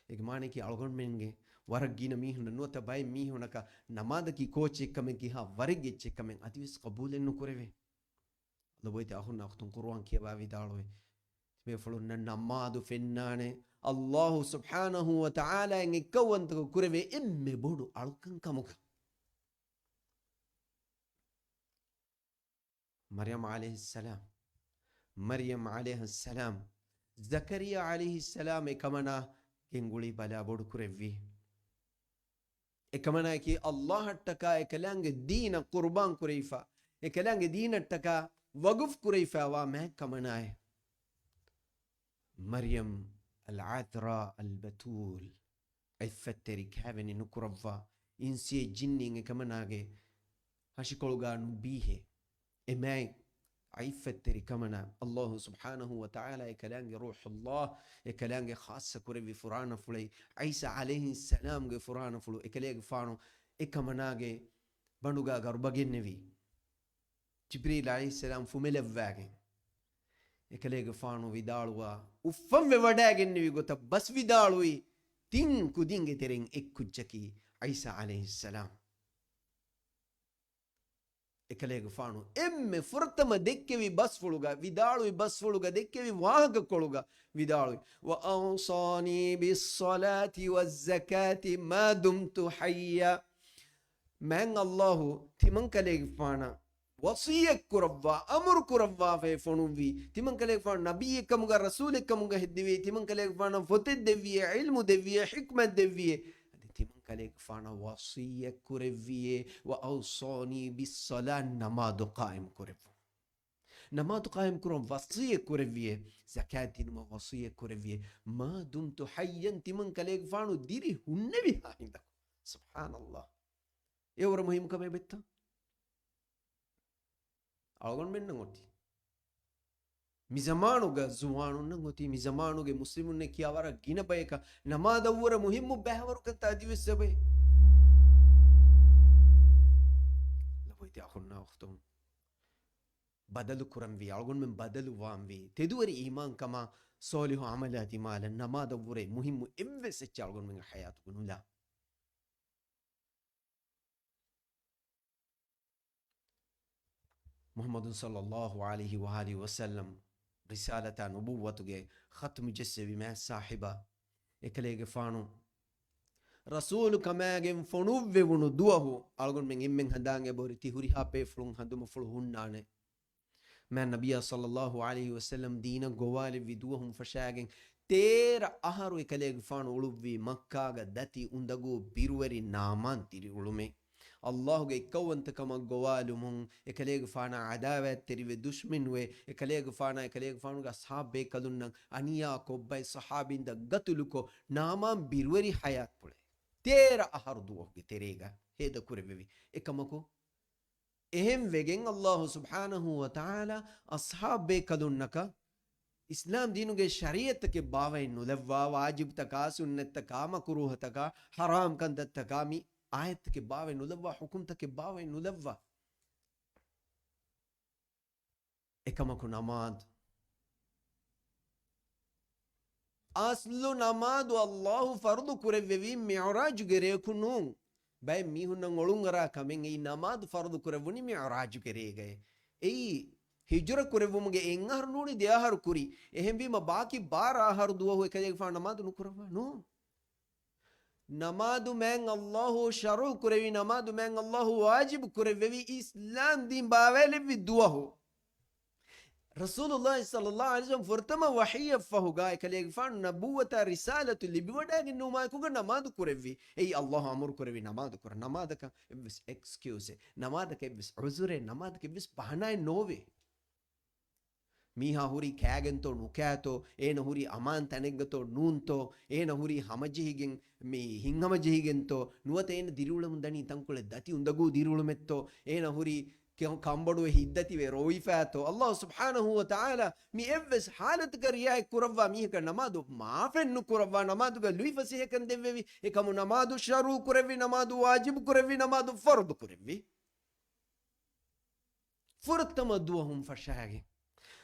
އޭގެ މާނަޔަކީ އަޅުގަނޑުމެންގެ ވަރަށް ގިނަ މީހުންނަށް ނުވަތަ ބައެއް މީހުންނަކަށް ނަމާދަކީ ކޯޗެއްކަމެއް ކިހާ ވަރެއްގެ އެއްޗެއްކަމެއް އަދިވެސް ޤަބޫލެއް ނުކުރެވޭ. ލޮބުވެތި އަޚުންނާ އުޚްތުން، ޤުރުއާން ކިޔަވާ ވިދާޅުވޭ، ތިބޭފުޅުންނަށް ނަމާދު ފެންނާނެ ﷲ ސުބްޙާނަހޫ ވަތަޢާލާއަށް އެއްކައުވަންތަކޮށް ކުރެވޭ އެންމެ ބޮޑު އަޅުކަން ކަމުގަ. މަރްޔަމް ޢަލައިހިއްސަލާމް، މަރްޔަމް ޢަލައިހައްސަލާމް ޒަކަރިއްޔާ ޢަލައިހިއްސަލާމް އެކަމަނާ ގެންގުޅި ބަލާ ބޮޑު ކުރެއްވި. އެކަމަނާއަކީ ﷲ އަށްޓަކާ އެކަލާނގެ ދީނަށް ޤުރުބާން ކުރެވިފަ، އެކަލާނގެ ދީނަށްޓަކާ ވަގުފް ކުރެވިފައިވާ މާތް ކަމަނާއެއް. މަރްޔަމް އަލްޢަޛްރާ އަލްބަތޫލް، ޢިއްފަތްތެރި ކާވެނި ނުކުރައްވާ، އިންސިއެއް ޖިންނިއެއް އެކަމަނާގެ ހަށިކޮޅުގަ ނުބީހޭ. އެ މާތް ޢިއްފަތްތެރި ކަމަނާ ﷲ ސުބްޙާނަހޫ ވަތަޢާލާ އެކަލާނގެ ރޫޙުﷲ، އެކަލާނގެ ޚާއްޞަ ކުރެއްވި ފުރާނަފުޅެއް، ޢީސާ ޢަލައިހިއްސަލާމްގެ ފުރާނަފުޅު، އެކަލޭގެފާނު އެކަމަނާގެ ބަނޑުގަ ގަރުބަގެންނެވި. ޖިބްރީލް ޢަލައިހިއްސަލާމް ފުމެލައްވާގެން، އެކަލޭގެފާނު ވިދާޅުވާ، އުފަންވެ ވަޑައިގެންނެވި ގޮތަށް ބަސް ވިދާޅުވި ތިން ކުދިންގެ ތެރެއިން އެއްކުއްޖަކީ ޢީސާ ޢަލައިހިއްސަލާމް. އެކަލޭގެފާނު އެންމެ ފުރަތަމަ ދެއްކެވި ބަސްފުޅުގަ ވިދާޅުވި، ބަސްފުޅުގަ ދެއްކެވި ވާހަކަކޮޅުގަ ވިދާޅުވި، وأوصاني بالصلاة والزكاة ما دمت حيا. މާތް ﷲ ތިމަން ކަލޭގެފާނަށް ވަޞިއްޔަތް ކުރައްވާ، އަމުރު ކުރައްވާފައި ފޮނުއްވީ، ތިމަން ކަލޭގެފާނު ނަބިއްޔެއް ކަމުގަ، ރަސޫލެއް ކަމުގަ ހެއްދެވިއޭ، ތިމަން ކަލޭގެފާނަށް ފޮތެއް ދެއްވިއޭ، ޢިލްމު ދެއްވިއޭ، ޙިކްމަތް ދެއްވިއޭ، އަދި ތިމަން ކަލޭގެފާނަށް ވަޞިއްޔަތް ކުރެއްވިއޭ، وأوصاني بالصلاة، ނަމާދު ޤާއިމް ކުރެއްވުން. ނަމާދު ޤާއިމް ކުރަން ވަޞިއްޔަތް ކުރެއްވިއޭ، ޒަކާތް ދިނުމަށް ވަޞިއްޔަތް ކުރެއްވިއޭ، ما دمت حيا، ތިމަން ކަލޭގެފާނު ދިރި ހުންނެވިހާ ހިނދަކު. ސުބްޙާނަﷲ. އެ ވަރަށް މުހިއްމު ކަމެއް ބެއްތަ؟ އަޅުގަނޑުމެންނަށް އޮތީ. މިޒަމާނުގަ ޒުވާނުންނަށް އޮތީ، މިޒަމާނުގެ މުސްލިމުންނެއް ކިޔާ ވަރަށް ގިނަ ބަޔަކަށް ނަމާދަށްވުރެ މުހިއްމު ބައިވަރުކަންތައް އަދިވެސް އެބައި. ލޮބުވެތި އަޚުންނާ އުޚްތުން، ބަދަލު ކުރަންވީ، އަޅުގަނޑުމެން ބަދަލު ވާންވީ، ތެދުވެރި އީމާންކަމާ، ޞާލިޙު ޢަމަލާ ދިމާލަށް ނަމާދަށްވުރެ މުހިއްމު އެއްވެސް އެއްޗެއް އަޅުގަނޑުމެންގެ ޙަޔާތުގަ ނުލާ. މުޙައްމަދު ޞައްލައްލާހު ޢަލައިހި ވައާލިހި ވަސައްލަމް ރިސާލަތާ ނުބުއްވަތުގެ ޚަތްމު ޖެއްސެވި މާތް ސާހިބާ އެކަލޭގެފާނު ރަސޫލު ކަމާގެން ފޮނުއްވެވުނު ދުވަހު އަޅުގަނޑުމެން އެންމެން ހަނދާން އެބަހުރި ތި ހުރިހާ ބޭފުޅުން ހަނދުމަފުޅު ހުންނާނެ. މާތް ނަބިއްޔާ ޞައްލައްލާހު ޢަލައިހި ވަސައްލަމް ދީނަށް ގޮވާލެއްވި ދުވަހުން ފަށާގެން ތޭރަ އަހަރު އެކަލޭގެފާނު އުޅުއްވީ މައްކާގަ ދަތި އުނދަގޫ ބިރުވެރި ނާމާން ދިރިއުޅުމެއް. އައްލާހުގެ އެއްކައުވަންތަކަމަށް ގޮވާލުމުން އެކަލޭގެފާނާ ޢަދާވާތްތެރިވެ ދުޝްމަނުވެ، އެކަލޭގެފާނާ އެކަލޭގެފާނުގެ އަޞްޙާބު ބޭކަލުންނަށް އަނިޔާ ކޮށްބައި ޞަޙާބީންދަށް ގަތުލުކޮށް، ނާމާން ބިރުވެރި ޙަޔާތްޕުޅެއް. ތޭރަ އަހަރު ދުވަހުގެ ތެރޭގަ ހޭދަ ކުރެއްވެވި. އެކަމަކު، އެހެން ވެގެން އައްލާހު ސުބްޙާނަހު ވަ ތަޢާލާ އަޞްޙާބު ބޭކަލުންނަކަށް އިސްލާމް ދީނުގެ ޝަރީޢަތްތަކެއް ބާވައެއް ނުލައްވާ، ވާޖިބުތަކާ، ސުންނަތްތަކާ، މަކުރޫހަތަކާ، ޙަރާމް ކަންތައްތަކާ މި އާޔަތްތަކެއް ބާވައެއް ނުލައްވާ، ޙުކުމްތަކެއް ބާވައެއް ނުލައްވާ. އެކަމަކު ނަމާދު. އަސްލު ނަމާދު އައްލާހު ފަރުޟު ކުރެއްވެވީ މިޢުރާޖުގެ ރެޔަކު ނޫން. ބައެއް މީހުންނަށް އޮޅުންއަރާ ކަމެއް އެއީ ނަމާދު ފަރުޟު ކުރެއްވުނީ މިޢުރާޖުގެ ރޭގައޭ. އެއީ ހިޖުރަ ކުރެއްވުމުގެ އެއް އަހަރު ނޫނީ ދެ އަހަރު ކުރި. އެހެންވީމަ ބާކީ ބާރަ އަހަރު ދުވަހު އެކަލޭގެފާނު ނަމާދު ނުކުރައްވާ ނޫން. ނަމާދު މާތް އައްލާހު ޝަރުޢު ކުރެއްވި، ނަމާދު މާތް އައްލާހު ވާޖިބު ކުރެއްވެވި، އިސްލާމް ދީން ބާވާލެއްވި ދުވަހު. ރަސޫލުﷲ ޞައްލައްލާހު ޢަލައިހި ވަސައްލަމް ފުރަތަމަ ވަޙީއަށްފަހުގަ އެކަލޭގެފާނު ނަބުއްވަތާ ރިސާލަތު ލިބިވަޑައިގެންނެވުމާއެކުގަ ނަމާދު ކުރެއްވި. އެއީ އައްލާހު އަމުރު ކުރެއްވި ނަމާދަކަށް. ނަމާދަކަށް އެއްވެސް އެކްސްކިއުސެއް، ނަމާދަކަށް އެއްވެސް ޢުޛުރެއް، ނަމާދަކަށް އެއްވެސް ބަހަނާއެއް ނޯވޭ. މީހާ ހުރީ ކާގެންތޯ ނުކާތޯ، އޭނަ ހުރީ އަމާން ތަނެއްގަތޯ ނޫންތޯ، އޭނަ ހުރީ ހަމަޖެހިގެން މި ހިތްހަމަޖެހިގެންތޯ، ނުވަތަ އޭނަ ދިރިއުޅެމުން ދަނީ ތަންކޮޅެއް ދަތި އުނދަގޫ ދިރިއުޅުމެއްތޯ، އޭނަ ހުރީ ކެ-، ކަނބޮޑުވެ ހިތްދަތިވެ ރޮވިފާތޯ. އައްލާހު ސުބްޙާނަހު ވަ ތަޢާލާ މި އެއްވެސް ޙާލަތަކަށް ރިޢާޔަތް ކުރައްވާ މީހަކަށް ނަމާދު މާފެއް ނުކުރައްވާ، ނަމާދުގަ ލުއިފަސޭހަކަން ދެއްވެވި. އެކަމު ނަމާދު ޝަރުޢު ކުރެއްވި، ނަމާދު ވާޖިބު ކުރެއްވި، ނަމާދު ފަރުޟު ކުރެއްވި. ފުރަތަމަ ދުވަހުން ފަށާގެން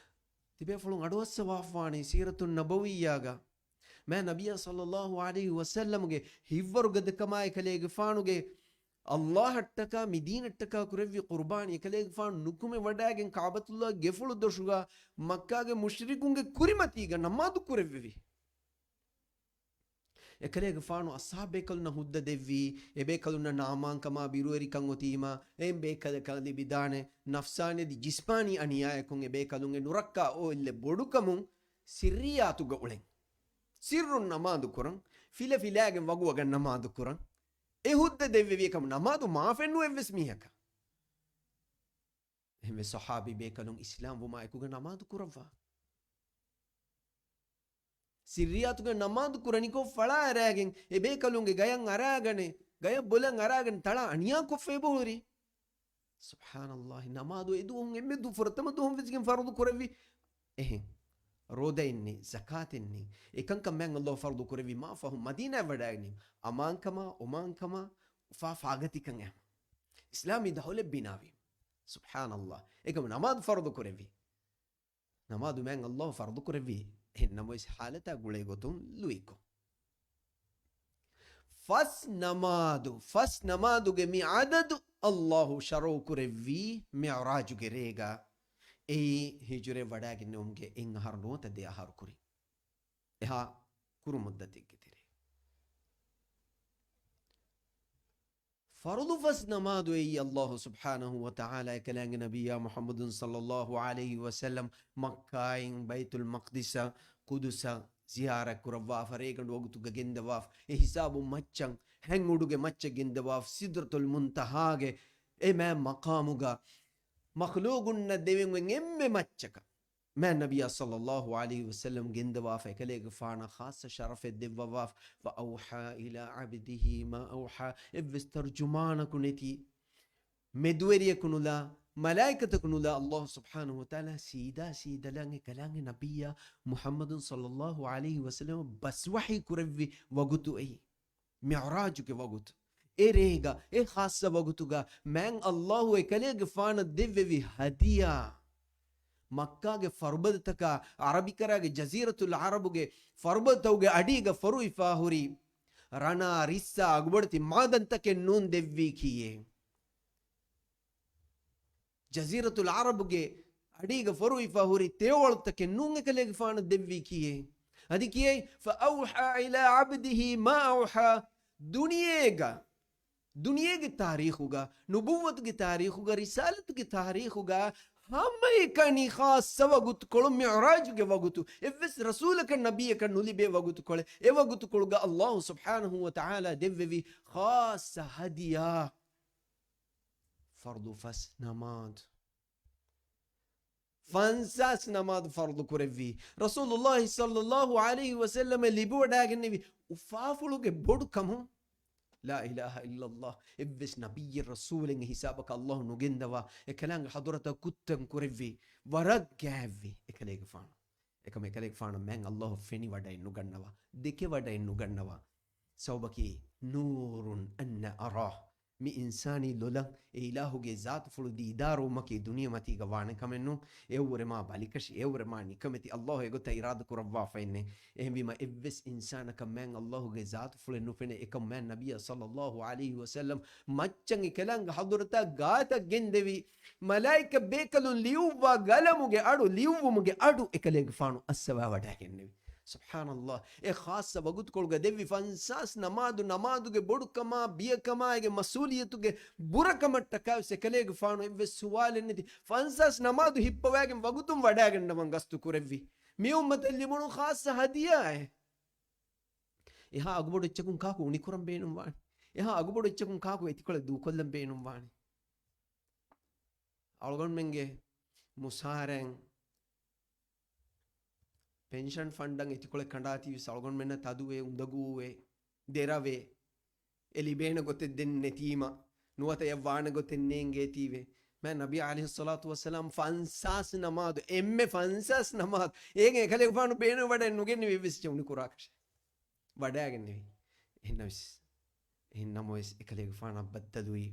ތިބޭފުޅުން އަޑުއައްސަވާފާނީ ސީރަތު ނަބަވިއްޔާގަ މާތް ނަބިއްޔާ ޞައްލައްލާހު ޢަލައިހި ވަސައްލަމްގެ ހިތްވަރުގަދަކަމާ އެކަލޭގެފާނުގެ އައްލާހަށްޓަކާ މި ދީނަށްޓަކާ ކުރެއްވި ޤުރުބާނީ އެކަލޭގެފާނު ނުކުމެ ވަޑައިގެން ކަޢުބަތުﷲގެ ގެފުޅު ދޮށުގަ މައްކާގެ މުޝްރިކުންގެ ކުރިމަތީގަ ނަމާދު ކުރެއްވެވި. އެކަލޭގެފާނު އަޞްޙާބުބޭކަލުންނަށް ހުއްދަ ދެއްވީ، އެބޭކަލުންނަށް ނާމާންކަމާ ބިރުވެރިކަން އޮތީމާ، އެ ބޭކަލަކަށް ލިބިދާނެ ނަފްސާނީ އަދި ޖިސްމާނީ އަނިޔާއެއްކޮށް އެބޭކަލުންގެ ނުރައްކާ އޯ އެއްލެ ބޮޑުކަމުން ސިއްރިއްޔާތުގަ އުޅެން. ސިއްރުން ނަމާދު ކުރަން، ފިލަ ފިލާގެން ވަގުވަގަން ނަމާދު ކުރަން. އެ ހުއްދަ ދެއްވެވި އެކަމު ނަމާދު މާފެއްނު އެއްވެސް މީހަކަށް. އެހެންވެ ޞަޙާބީ ބޭކަލުން އިސްލާމް ވުމާ އެކުގަ ނަމާދު ކުރައްވާ. ސިއްރިއްޔާތުގަ ނަމާދު ކުރަނިކޮށް ފަޅާ އަރާގެން އެބޭކަލުންގެ ގަޔަށް އަރާގަނެ، ގަޔަށް ބޮލަށް އަރާގަނެ ތަޅާ އަނިޔާ ކޮށްފަ އެބަހުރި. ސުބްޙާނައްލާހި، ނަމާދު އެ ދުވަހުން އެންމެ ދު-، ފުރަތަމަ ދުވަހުން ވެސްގެން ފަރުޟު ކުރެއްވި. އެހެން. ރޯދައެއް ނެތް، ޒަކާތެއް ނެތް. އެކަންކަން މާތް އައްލާހު ފަރުޟު ކުރެއްވި މާ ފަހު މަދީނާއަށް ވަޑައިގެން އަމާންކަމާ، އޮމާންކަމާ، އުފާ ފާގަތިކަން އެހެން. އިސްލާމީ ދައުލަތް ބިނާވީމަ. ސުބްޙާނައްލާހް. އެކަމު ނަމާދު ފަރުޟު ކުރެއްވި. ނަމާދު މާތް އައްލާހު ފަރުޟު ކުރެއްވި. އެހެން ނަމަވެސް ޙާލަތާ ގުޅޭ ގޮތުން ލުއިކޮށް. ފަސް ނަމާދު، ފަސް ނަމާދުގެ މި ޢަދަދު އައްލާހު ޝަރުޢު ކުރެއްވީ މިޢުރާޖުގެ ރޭގަ. އެއީ ހިޖުރަ ވަޑައިގެންނެވުމުގެ އެއް އަހަރު ނުވަތަ ދެ އަހަރު ކުރިން. އެހާ ކުރު މުއްދަތެއްގެ ތެރޭ. ފަރުޟު ފަސް ނަމާދު އެއީ އައްލާހު ސުބްޙާނަހު ވަ ތަޢާލާ އެކަލާނގެ ނަބިއްޔާ މުޙައްމަދު ޞައްލައްލާހު ޢަލައިހި ވަސައްލަމް މައްކާއިން ބައިތުލް މަޤްދިސަށް، ޤުދުސަށް ޒިޔާރަތް ކުރައްވާފަ ރޭގަނޑު ވަގުތުގަ ގެންދަވާފަ، އެ ހިސާބުން މައްޗަށް ހެން އުޑުގެ މައްޗަށް ގެންދަވާފަ، ސިދްރަތުލް މުންތަހާގެ އެ މާތް މަޤާމުގަ މަޚްލޫޤުންނަށް ދެވެން އެންމެ މައްޗަކަށް މާތް ނަބިއްޔާ ޞައްލައްލާހު ޢަލައިހި ވަސައްލަމް ގެންދަވާފަ، އެކަލޭގެފާނަށް ޚާއްޞަ ޝަރަފެއް ދެއްވަވާފަ، وأوحى إلى عبده ما أوحى، އެއްވެސް ތަރްޖުމާނަކު ނެތި، މެދުވެރިޔަކު ނުލާ، މަލާއިކަތަކު ނުލާ، އައްލާހު ސުބްޙާނަހު ވަ ތަޢާލާ ސީދާ ސީދަލަނގެ ކަލާނގެ ނަބިއްޔާ މުޙައްމަދު ޞައްލައްލާހު ޢަލައިހި ވަސައްލަމަށް ބަސް ވަޙީ ކުރެއްވި ވަގުތު އެއީ. މިޢުރާޖުގެ ވަގުތު. އެ ރޭގަ، އެ ޚާއްޞަ ވަގުތުގަ މާތް އައްލާހު އެކަލޭގެފާނަށް ދެއްވެވި ހަދިޔާ، މައްކާގެ ފަރުބަދަތަކާ، ޢަރަބިކަރާގެ ޖަޒީރަތުލް ޢަރަބުގެ ފަރުބަދަތަކުގެ އަޑީގަ ފޮރުވިފާ ހުރި ރަނާ، ރިއްސާ، އަގުބޮޑެތި މާދަންތަކެއް ނޫން ދެއްވީކީއޭ. ޖަޒީރަތުލް ޢަރަބުގެ އަޑީގަ ފޮރުވިފަ ހުރި ތެޔޮވަޅުތަކެއް ނޫން އެކަލޭގެފާނަށް ދެއްވީ ކިއެއް؟ އަދި ކިއެއް؟ فأوحى إلى عبده ما أوحى. ދުނިޔޭގަ، ދުނިޔޭގެ ތާރީޚުގަ، ނުބުއްވަތުގެ ތާރީޚުގަ، ރިސާލަތުގެ ތާރީޚުގަ ހަމައެކަނި ޚާއްޞަ ވަގުތުކޮޅު، މިޢުރާޖުގެ ވަގުތު، އެއްވެސް ރަސޫލަކަށް ނަބިއްޔަކަށް ނުލިބޭ ވަގުތުކޮޅެއް. އެ ވަގުތުކޮޅުގަ އައްލާހު ސުބްޙާނަހު ވަތަޢާލާ ދެއްވެވި ޚާއްޞަ ހަދިޔާ، ފަރުޟު ފަސް ނަމާދު. ފަންސާސް ނަމާދު ފަރުޟު ކުރެއްވީ. ރަސޫލުﷲ ޞައްލަﷲ ޢަލައިހި ވަސައްލަމަށް ލިބިވަޑައިގެންނެވި އުފާފުޅުގެ ބޮޑު ކަމުން. ލާ އިލާހަ އިއްލަﷲ. އެއްވެސް ނަބިއްޔެއް ރަސޫލެއް އެ ހިސާބަކަށް އައްލާހު ނުގެންދަވާ، އެކަލާނގެ ޙަޟުރަތަށް ކުއްތަން ކުރެއްވި، ވަރަށް ގާތްވި އެކަލޭގެފާނު. އެކަމަ އެކަލޭގެފާނަށް މާތް އައްލާހު ފެނިވަޑައެއް ނުގަންނަވާ، ދެކެވަޑައެއް ނުގަންނަވާ. ސަބަބަކީ، نور أنا أراه. މި އިންސާނީ ލޮލަށް އެ އިލާހުގެ ޒާތުފުޅު ދީދާރުވުމަކީ ދުނިޔެމަތީގަ ވާނެ ކަމެއް ނޫން. އެއަށްވުރެ މާ ބަލިކަށި، އެއަށްވުރެ މާ ނިކަމެތި، އައްލާހު އެގޮތަށް އިރާދަ ކުރައްވާފައެއްނެއް. އެހެންވީމަ އެއްވެސް އިންސާނަކަށް މާތް އައްލާހުގެ ޒާތުފުޅެއް ނުފެނޭ. އެކަމު މާތް ނަބިއްޔާ ޞައްލަﷲ ޢަލައިހި ވަސައްލަމަ މައްޗަށް އެކަލާނގެ ޙަޟުރަތަށް ގާތަށް ގެންދެވި، މަލާއިކަ ބޭކަލުން ލިޔުއްވާ ގަލަމުގެ އަޑު، ލިޔުއްވުމުގެ އަޑު އެކަލޭގެފާނު އައްސަވާވަޑައިގެންނެވި. ސުބްޙާނައްލާހް. އެ ޚާއްޞަ ވަގުތުކޮޅުގަ ދެއްވި ފަންސާސް ނަމާދު، ނަމާދުގެ ބޮޑުކަމާ، ބިޔަކަމާ، އޭގެ މަސްއޫލިއްޔަތުގެ ބުރަކަމަށްޓަކާވެސް އެކަލޭގެފާނު އެއްވެސް ސުވާލެއް ނެތި ފަންސާސް ނަމާދު ހިއްޕަވައިގެން ވަގުތުން ވަޑައިގަންނަވަން ގަސްތު ކުރެއްވި. މި އުއްމަތަށް ލިބުނު ޚާއްޞަ ހަދިޔާއެއް. އެހާ އަގުބޮޑު އެއްޗަކުން ކާކު އުނިކުރަން ބޭނުންވާނެ؟ އެހާ އަގުބޮޑު އެއްޗަކުން ކާކު އެތިކޮޅެއް ދޫކޮށްލަން ބޭނުންވާނެ؟ އަޅުގަނޑުމެންގެ މުސާރައިން ޕެންޝަން ފަންޑަށް އެތިކޮޅެއް ކަނޑާތީވެސް އަޅުގަނޑުމެންނަށް ތަދުވޭ، އުނދަގޫވޭ، ދެރަވޭ. އެ ލިބޭނެ ގޮތެއް ދެން ނެތީމަ، ނުވަތަ އެއަށް ވާނެ ގޮތެއް ނޭނގޭތީވެ. މާތް ނަބީ ޢަލައިހިއްޞަލާތު ވައްސަލާމް ފަންސާސް ނަމާދު، އެންމެ ފަންސާސް ނަމާދު، އޭގެ އެކަލޭގެފާނު ބޭނުންވެވަޑައެއް ނުގެންނެވި އެއްވެސް އެއްޗެއް އުނިކުރާކަށެއް. ވަޑައިގެންނެވި. އެހެންނަމަވެސް، އެހެންނަމަވެސް އެކަލޭގެފާނަށް ބައްދަލުވި،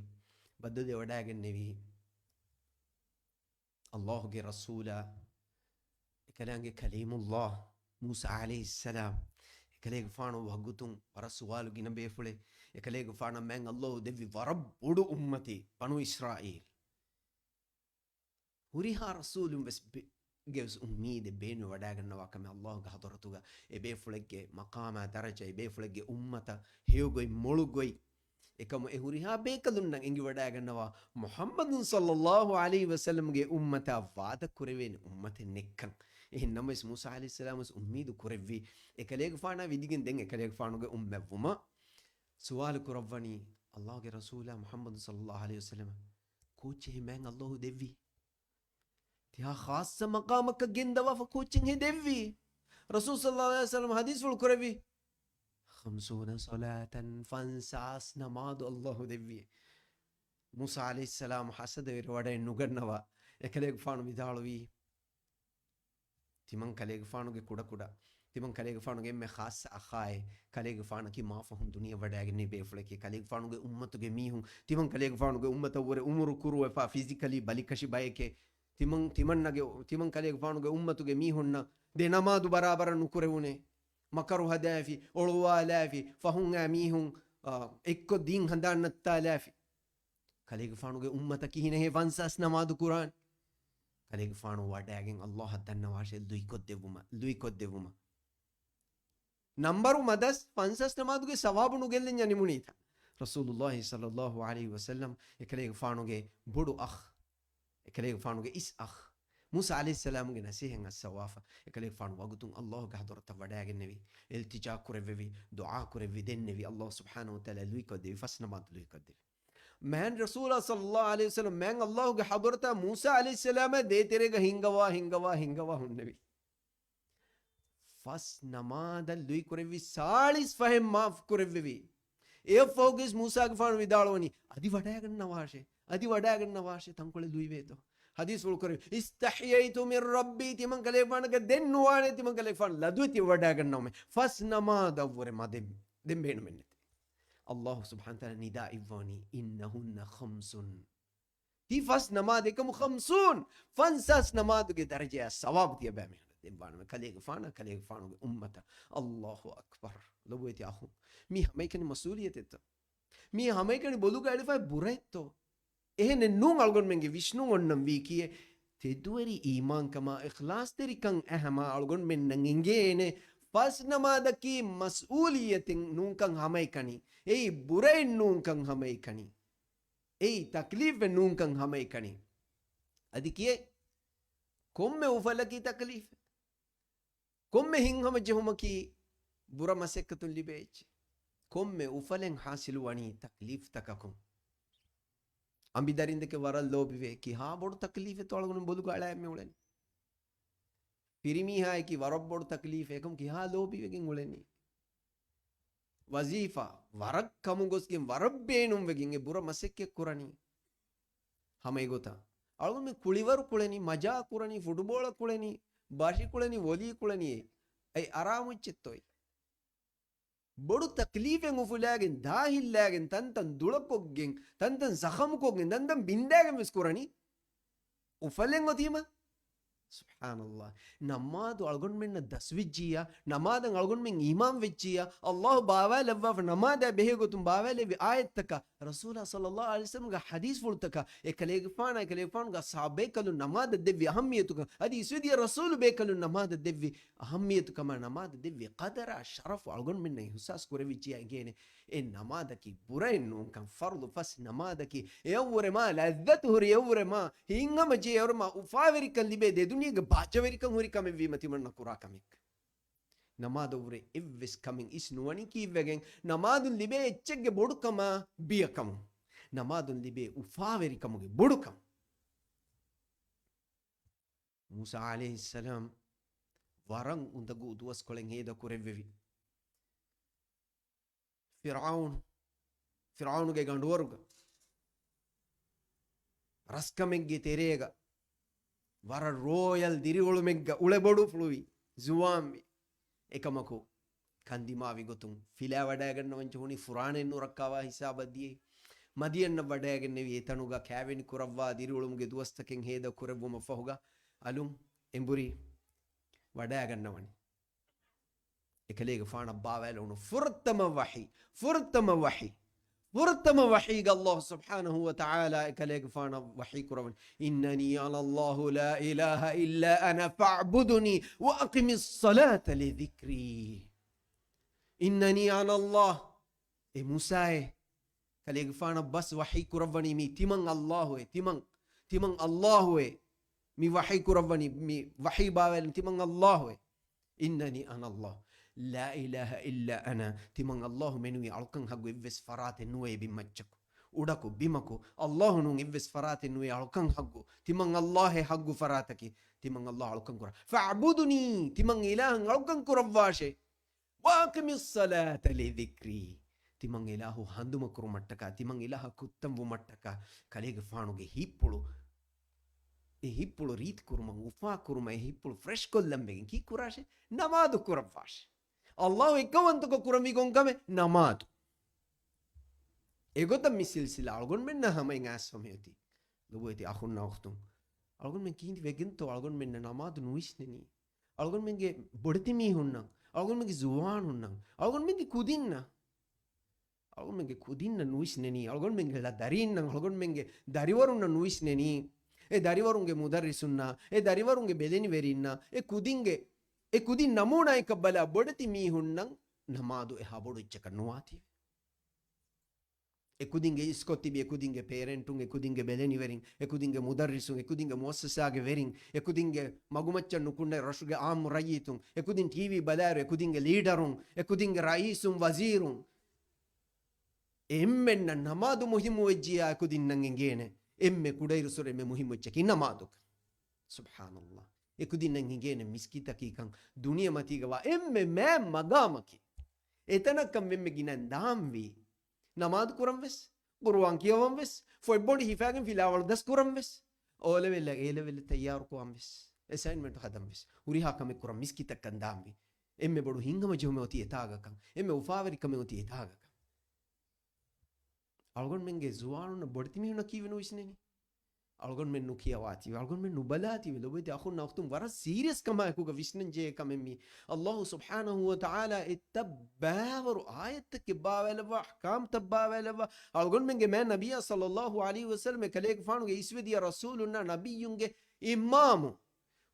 ބައްދަލުވެވަޑައިގެންނެވި. އައްލާހުގެ ރަސޫލާ، އެކަލާނގެ ކަލީމުއްލާ މޫސާ ޢަލައިހިއްސަލާމް، އެކަލޭގެފާނު ވަގުތުން ވަރަށް ސުވާލު ގިނަ ބޭފުޅެއް. އެކަލޭގެފާނަށް މާތް އައްލާހު ދެއްވި ވަރަށް ބޮޑު އުއްމަތެއް ބަނޫ އިސްރާއީލް. ހުރިހާ ރަސޫލުން ވެސް ބެ-، ގެ ވެސް އުއްމީދެއް ބޭނުން ވަޑައިގަންނަވާ ކަމެއް އައްލާހުގެ ޙަޟްރަތުގަ އެބޭފުޅެއްގެ މަޤާމާ ދަރަޖަ، އެބޭފުޅެއްގެ އުއްމަތަށް ހެޔޮގޮތް މޮޅުގޮތް. އެކަމު އެ ހުރިހާ ބޭކަލުންނަށް އެނގިވަޑައިގަންނަވާ މުޙައްމަދު ޞައްލައްލާހު ޢަލައިހި ވަސައްލަމްގެ އުއްމަތާ ވާދަ ކުރެވޭނެ އުއްމަތެއް ނެތްކަން. އެހެން ނަމަވެސް މޫސާ ޢަލައިހިއްސަލާމް ވެސް އުއްމީދު ކުރެއްވި. އެކަލޭގެފާނާ ވިދިގެން ދެން އެކަލޭގެފާނުގެ އުއްމަތްވުމަށް ސުވާލު ކުރައްވަނީ އައްލާހުގެ ރަސޫލާ މުޙައްމަދު ޞައްލައްލާހު ޢަލައިހި ވަސައްލަމަ، ކޯއްޗެހި މާތް އައްލާހު ދެއްވީ؟ ތިހާ ޚާއްޞަ މަޤާމަކަށް ގެންދަވާފަ ކޯއްޗެއްހޭ ދެއްވީ؟ ރަސޫލު ޞައްލައްލާހު ޢަލައިހި ވަސައްލަމަ ޙަދީޘްފުޅު ކުރެއްވީ، ޚަމްސޫނަ ޞަލާތަން، ފަންސާސް ނަމާދު އައްލާހު ދެއްވީ. މޫސާ ޢަލައިހިއްސަލާމް ޙަސަދަވެރިވަޑައެއް ނުގަންނަވާ، އެކަލޭގެފާނު ވިދާޅުވީ، ތިމަން ކަލޭގެފާނުގެ ކުޑަކުޑަ، ތިމަން ކަލޭގެފާނުގެ އެންމެ ޚާއްޞަ އަޚާއެއް، ކަލޭގެފާނަކީ މާފަހުން ދުނިޔެ ވަޑައިގެންނެވި ބޭފުޅެކޭ، ކަލޭގެފާނުގެ އުއްމަތުގެ މީހުން، ތިމަން ކަލޭގެފާނުގެ އުއްމަތަށްވުރެ އުމުރު ކުރުވެފާ، ފިޒިކަލީ ބަލިކަށި ބައެކޭ، ތިމަން، ތިމަންނަގެ، ތިމަން ކަލޭގެފާނުގެ އުއްމަތުގެ މީހުންނަށް ދެ ނަމާދު ބަރާބަރަށް ނުކުރެވުނޭ، މަކަރު ހަދާފި، އޮޅުވާލާފި، ފަހުން އާ މީހުން، އާ، އެއްކޮށް ދީން ހަނދާން ނައްތާލާފި. ކަލޭގެފާނުގެ އުއްމަތަށް ކިހިނެއްހޭ ފަންސާސް ނަމާދު ކުރާން؟ ކަލޭގެފާނު ވަޑައިގެން އައްލާހަށް ދަންނަވާށޭ ލުއިކޮށްދެއްވުމަށް، ލުއިކޮށްދެއްވުމަށް. ނަންބަރު މަދަސް ފަންސާސް ނަމާދުގެ ސަވާބު ނުގެއްލެންޏާ ނިމުނީތަ؟ ރަސޫލުﷲ ޞައްލައްލާހު ޢަލައިހި ވަސައްލަމް އެކަލޭގެފާނުގެ ބޮޑު އަޚް، އެކަލޭގެފާނުގެ އިސް އަޚް، މޫސާ ޢަލައިހިއްސަލާމްގެ ނަސޭހަތް އައްސަވާފަ، އެކަލޭގެފާނު ވަގުތުން އައްލާހުގެ ޙަޟްރަތަށް ވަޑައިގެންނެވި، އިލްތިޖާ ކުރެއްވެވި، ދުޢާ ކުރެއްވި، ދެންނެވި، އައްލާހު ސުބްޙާނަހު ވަތަޢާލާ ލުއިކޮށްދެވި، ފަސް ނަމާދު ލުއިކޮށްދެވި. މާތް ރަސޫލާ ޞައްލައްލާހު ޢަލައިހި ވަސައްލަމް މާތް އައްލާހުގެ ޙަޟްރަތާ މޫސާ ޢަލައިހިއްސަލާމާ ދޭތެރޭގަ ހިންގަވާ، ހިންގަވާ، ހިންގަވާ ހުންނެވި. ފަސް ނަމާދަށް ލުއިކުރެއްވި ސާޅީސް ފަހެއް މާފު ކުރެއްވެވި. އެއަށްފަހުގަސް މޫސާގެފާނު ވިދާޅުވަނީ، އަދި ވަޑައިގަންނަވާށޭ، އަދި ވަޑައިގަންނަވާށޭ، ތަންކޮޅެއް ލުއިވޭތޯ. ޙަދީޘްފުޅު ކުރެއްވި، اسْتَحْيَيْتُ مِنْ رَبِّي، ތިމަން ކަލޭގެފާނަކަށް ދެން ނުވާނެ، ތިމަން ކަލޭގެފާނު ލަދުވެތި ވަޑައިގަންނަވަމޭ. ފަސް ނަމާދަށްވުރެ މަ ދެން، ދެން ބޭނުމެއްނެތެ. އައްލާހު ސުބްޙާނަހު ވަތަޢާލާ ނިދާ އިއްވަނީ، إِنَّهُنَّ خَمْسٌ. ތި ފަސް ނަމާދެއް ކަމު ޚަމްސޫން، ފަންސާސް ނަމާދުގެ ދަރަޖަޔާ ސަވާބު ތިޔަބައިމީހުންނަށް ދެއްވާނަމޭ. ކަލޭގެފާނަށް، ކަލޭގެފާނުގެ އުއްމަތަށް. އައްލާހު އަކްބަރު. ލޮބުވެތި އަޚުން. މީ ހަމައެކަނި މަސްއޫލިއްޔަތެއްތޯ؟ މީ ހަމައެކަނި ބޮލުގަ އެޅިފައި ބުރައެއްތޯ؟ އެހެނެއް ނޫން އަޅުގަނޑުމެންގެ ވިސްނުން އޮންނަން ވީކީއެއް؟ ތެދުވެރި އީމާންކަމާ، އިޚްލާޞްތެރިކަން އަހަމާ އަޅުގަނޑުމެންނަށް އެނގޭނެ. ފަސް ނަމާދަކީ މަސްއޫލިއްޔަތެއް ނޫންކަން ހަމައެކަނި. އެއީ ބުރައެއް ނޫންކަން ހަމައެކަނި. އެއީ ތަކްލީފެއް ނޫންކަން ހަމައެކަނި. އަދި ކިޔޭ، ކޮންމެ އުފަލަކީ ތަކްލީފެއް. ކޮންމެ ހިތްހަމަޖެހުމަކީ ބުރަ މަސައްކަތުން ލިބޭ އެއްޗެއް. ކޮންމެ އުފަލެއް ހާސިލު ވަނީ ތަކްލީފްތަކަކުން. އަނބިދަރިންދެކެ ވަރަށް ލޯބިވޭ. ކިހާ ބޮޑު ތަކްލީފެއްތޯ އަޅުގަނޑު ބޮލުގަ އަޅާ އެންމެ އުޅެނީ. ފިރިމީހާއަކީ ވަރަށް ބޮޑު ތަކްލީފެއް އެކަމު ކިހާ ލޯބިވެގެން އުޅެނީ. ވަޒީފާ ވަރަށް ކަމުގޮސްގެން ވަރަށް ބޭނުންވެގެން އެ ބުރަ މަސައްކަތް ކުރަނީ. ހަމަ އެގޮތަށް އަޅުގަނޑު ކުޅިވަރު ކުޅެނީ، މަޖާ ކުރަނީ، ފުޓުބޯޅަ ކުޅެނީ، ބަށި ކުޅެނީ، ވޮލީ ކުޅެނީ. އެ އައް އަރާމުއްޗެއްތޯއި. ބޮޑު ތަކްލީފެއް އުފުލާގެން، ދާހިއްލާގެން، ތަންތަން ދުޅަކޮށްގެން، ތަންތަން ޒަޚަމުކޮށްގެން، ތަންތަން ބިންދާގެން ވެސް ކުރަނީ. އުފަލެއް އޮތީމަ. ސުބްޙާނަﷲ. ނަމާދު އަޅުގަނޑުމެންނަށް ދަސްވެއްޖިއްޔާ، ނަމާދަށް އަޅުގަނޑުމެން އީމާން ވެއްޖިއްޔާ، ﷲ ބާވާލައްވާފަ ނަމާދާ ބެހޭ ގޮތުން ބާވާލެއްވި އާޔަތްތަކާ، ރަސޫލާ ޞައްލަﷲ ޢަލައިހި ވަސައްލަމްގެ ޙަދީޘްފުޅުތަކާ، އެކަލޭގެފާނާ، އެކަލޭގެފާނުގެ ޞަޙާބައިކަލުން ނަމާދަށް ދެއްވި އަހައްމިޔަތުކަން، އަދި އިސްވެދިޔަ ރަސޫލު ބޭކަލުން ނަމާދަށް ދެއްވި އަހައްމިޔަތުކަމާ، ނަމާދަށް ދެއްވި ޤަދަރާ ޝަރަފު އަޅުގަނޑުމެންނަށް އިޙްސާސް ކުރެވިއްޖިއްޔާ އެނގޭނެ. އެ ނަމާދަކީ ބުރައެއް ނޫންކަން، ފަރުޟު ފަސް ނަމާދަކީ އެއަށްވުރެ މާ ލައްޒަތު ހުރި، އެއަށްވުރެ މާ ހިތްހަމަޖެހި، އެއަށްވުރެ މާ އުފާވެރިކަން ލިބޭ، ދެދުނިޔޭގެ ބާއްޖަވެރިކަން ހުރި ކަމެއްވީމަ ތިމަންނަ ކުރާ ކަމެއް. ނަމާދަށްވުރެ އެއްވެސް ކަމެއް އިސް ނުވަނީ ކީއްވެގެން؟ ނަމާދުން ލިބޭ އެއްޗެއްގެ ބޮޑުކަމާ ބިޔަކަމުން. ނަމާދުން ލިބޭ އުފާވެރިކަމުގެ ބޮޑުކަމުން. މޫސާ ޢަލައިހިއްސަލާމް ވަރަށް އުނދަގޫ ދުވަސްކޮޅެއް ހޭދަ ކުރެއްވެވި. ފިރްޢައުނު، ފިރްޢައުނުގެ ގަނޑުވަރުގަ ރަސްކަމެއްގެ ތެރޭގަ ވަރަށް ރޯޔަލް ދިރިއުޅުމެއްގަ އުޅެބޮޑުފުޅުވި، ޒުވާންވި. އެކަމަކު، ކަންދިމާވި ގޮތުން ފިލާވަޑައިގަންނަވަން ޖެހުނީ ފުރާނައެއް ނުރައްކާވާ ހިސާބަށް ދިޔައީ. މަދިޔަންނަށް ވަޑައިގެންނެވި އެތަނުގަ ކާވެނި ކުރައްވާ ދިރިއުޅުމުގެ ދުވަސްތަކެއް ހޭދަ ކުރެއްވުމަށް ފަހުގަ އަލުން އެނބުރި ވަޑައިގަންނަވަނީ. އެކަލޭގެފާނަށް ބާވާލެވުނު ފުރަތަމަ ވަޙީ، ފުރަތަމަ ވަޙީ، ފުރަތަމަ ވަޙީގަ ﷲ ސުބްޙާނަހޫ ވަތަޢާލާ އެކަލޭގެފާނަށް ވަޙީ ކުރައްވަނީ، إنني أنا الله لا إله إلا أنا فاعبدني وأقم الصلاة لذكري. إنني أنا الله. އޭ މޫސާއޭ، ކަލޭގެފާނަށް ބަސް ވަޙީ ކުރައްވަނީ މީ ތިމަން ﷲ އޭ، ތިމަން، ތިމަން ﷲ އޭ. މި ވަޙީ ކުރައްވަނީ، މި ވަޙީ ބާވާލެން ތިމަން ﷲ އޭ. إنني أنا الله لا إله إلا أنا. ތިމަން ﷲ މެނުވީ އަޅުކަން ހައްގު އެއްވެސް ފަރާތެއް ނުވޭ ބިންމައްޗަކު. އުޑަކު ބިމަކު ﷲ ނޫން އެއްވެސް ފަރާތެއް ނުވޭ އަޅުކަން ހައްގު. ތިމަން ﷲ އޭ ހައްގު ފަރާތަކީ. ތިމަން ﷲ އަޅުކަން ކުރާ. فاعبدني، ތިމަން އިލާހަށް އަޅުކަން ކުރައްވާށޭ. وأقم الصلاة لذكري. ތިމަން އިލާހު ހަނދުމަކުރުމަށްޓަކާ، ތިމަން އިލާހަށް ކުއްތަންވުމަށްޓަކާ، ކަލޭގެފާނުގެ ހިތްޕުޅު، އެ ހިތްޕުޅު ރީތިކުރުމަށް، އުފާކުރުމަށް، އެ ހިތްޕުޅު ފްރެޝްކޮށްލަން ވެގެން ކީއްކުރާށޭ؟ ނަމާދު ކުރައްވާށޭ. ﷲ އެއްކައުވަންތަކޮށް ކުރަންވީ ކޮންކަމެއް؟ ނަމާދު. އެގޮތަށް މި ސިލްސިލާ އަޅުގަނޑުމެންނަށް ހަމައިން އައިސްފަ މިއޮތީ. ލޮބުވެތި އަޚުންނާ އުޚްތުން، އަޅުގަނޑުމެން ކީއްވެގެންތޯ އަޅުގަނޑުމެންނަށް ނަމާދު ނުވިސްނެނީ؟ އަޅުގަނޑުމެންގެ ބޮޑެތި މީހުންނަށް، އަޅުގަނޑުމެންގެ ޒުވާނުންނަށް، އަޅުގަނޑުމެންގެ ކުދިންނަށް، އަޅުގަނޑުމެންގެ ކުދިންނަށް ނުވިސްނެނީ، އަޅުގަނޑުމެންގެ ލަ-، ދަރީންނަށް، އަޅުގަނޑުމެންގެ ދަރިވަރުންނަށް ނުވިސްނެނީ، އެ ދަރިވަރުންގެ މުދައްރިސުންނަށް، އެ ދަރިވަރުންގެ ބެލެނިވެރިންނަށް، އެ ކުދިންގެ، އެ ކުދިން ނަމޫނާއެއްކަށް ބަލާ، ބޮޑެތި މީހުންނަށް ނަމާދު އެހާ ބޮޑު އެއްޗަކަށް ނުވާތީވެ. އެކުދިންގެ އިސްކޮށް ތިބި އެކުދިންގެ ޕޭރެންޓުން، އެކުދިންގެ ބެލެނިވެރިން، އެކުދިންގެ މުދައްރިސުން، އެކުދިންގެ މުއައްސަސާގެ ވެރިން، އެކުދިންގެ މަގުމައްޗަށް ނުކުންނަ ރަށުގެ އާއްމު ރައްޔިތުން، އެކުދިން ޓީވީ ބަލާއިރު، އެކުދިންގެ ލީޑަރުން، އެކުދިންގެ ރައީސުން، ވަޒީރުން، އެ އެންމެންނަށް ނަމާދު މުހިއްމު ވެއްޖިއްޔާ އެކުދިންނަށް އެނގޭނެ އެންމެ ކުޑައިރުއްސުރެ އެންމެ މުހިއްމު އެއްޗަކީ ނަމާދުކަން. ސުބްޙާނަﷲ. އެކުދިންނަށް އެނގޭނެ މިސްކިތަކީކަން، ދުނިޔެމަތީގަވާ އެންމެ މާތް މަގާމަކީ. އެތަނަށްކަން އެންމެ ގިނައިން ދާންވީ. ނަމާދު ކުރަން ވެސް، ޤުރުއާން ކިޔަވަން ވެސް، ފޮތްބޮޑި ހިފާގެން ފިލާވަޅު ދަސް ކުރަން ވެސް، އޯލެވެލް، އޭލެވެލް ތައްޔާރު ކުރަން ވެސް، އެސައިންމެންޓު ހަދަން ވެސް، ހުރިހާ ކަމެއް ކުރަން މިސްކިތަކަށް ދާންވީ. އެންމެ ބޮޑު ހިތްހަމަޖެހުމެއް އޮތީ އެތާގަކަން، އެންމެ އުފާވެރިކަމެއް އޮތީ އެތާގަކަން. އަޅުގަނޑުމެންގެ ޒުވާނުންނަށް ބޮޑެތި މީހުންނަށް ކީއްވެ ނުވިސްނެނީ؟ އަޅުގަނޑުމެން ނުކިޔަވާތީވެ، އަޅުގަނޑުމެން ނުބަލާތީވެ. ލޮބުވެތި އަޚުންނާ އުޚްތުން، ވަރަށް ސީރިއަސް ކަމާއެކުގަ ވިސްނަންޖެހޭ ކަމެއް މީ. އައްލާހު ސުބްޙާނަހޫ ވަތަޢާލާ އެތައް ބައިވަރު އާޔަތްތަކެއް ބާވައިލައްވާ، އަޙްކާމްތައް ބާވައިލައްވާ، އަޅުގަނޑުމެންގެ މާތް ނަބިއްޔާ ޞައްލައްލާހު ޢަލައިހި ވަސައްލަމް އެކަލޭގެފާނުގެ އިސްވެދިޔަ ރަސޫލުންނާ ނަބިއްޔުންގެ އިމާމު،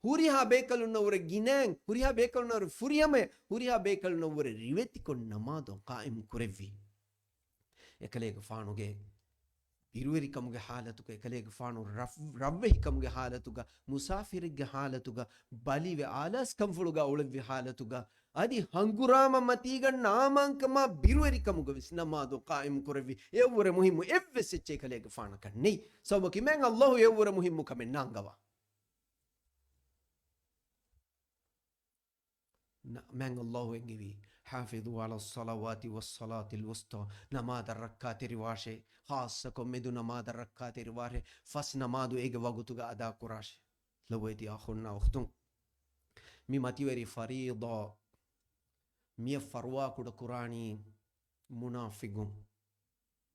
ހުރިހާ ބޭކަލުންނަށްވުރެ ގިނައިން، ހުރިހާ ބޭކަލުންނަށްވުރެ ފުރިހަމަޔަށް، ހުރިހާ ބޭކަލުންނަށްވުރެ ރިވެތިކޮށް ނަމާދު ޤާއިމް ކުރެއްވި. އެކަލޭގެފާނުގެ ބިރުވެރިކަމުގެ ޙާލަތުގަ، އެކަލޭގެފާނު ރަށް-، ރަށްވެހިކަމުގެ ޙާލަތުގަ، މުސާފިރެއްގެ ޙާލަތުގަ، ބަލިވެ އާލާސްކަންފުޅުގަ އުޅެއްވި ޙާލަތުގަ، އަދި ހަނގުރާމަ މަތީގަ ނާމާންކަމާ ބިރުވެރިކަމުގަ ވެސް ނަމާދު ޤާއިމް ކުރެއްވި. އެއަށްވުރެ މުހިއްމު އެއްވެސް އެއްޗެއް އެކަލޭގެފާނަކަށް ނެތް. ސަބަބަކީ މާތް އައްލާހު އެއަށްވުރެ މުހިއްމު ކަމެއް ނާންގަވާ. ނަ-، މާތް އައްލާހު އެންގެވީ، "حافظوا على الصلوات والصلاة الوسطى." ނަމާދަށް ރައްކާތެރިވާށޭ، ޚާއްޞަކޮށް މެދު ނަމާދަށް ރައްކާތެރިވާށޭ، ފަސް ނަމާދު އޭގެ ވަގުތުގަ އަދާކުރާށޭ. ލޮބުވެތި އަޚުންނާ އުޚްތުން، މި މަތިވެރި ފަރީޟާ މިއަށް ފަރުވާކުޑަ ކުރާނީ މުނާފިގުން.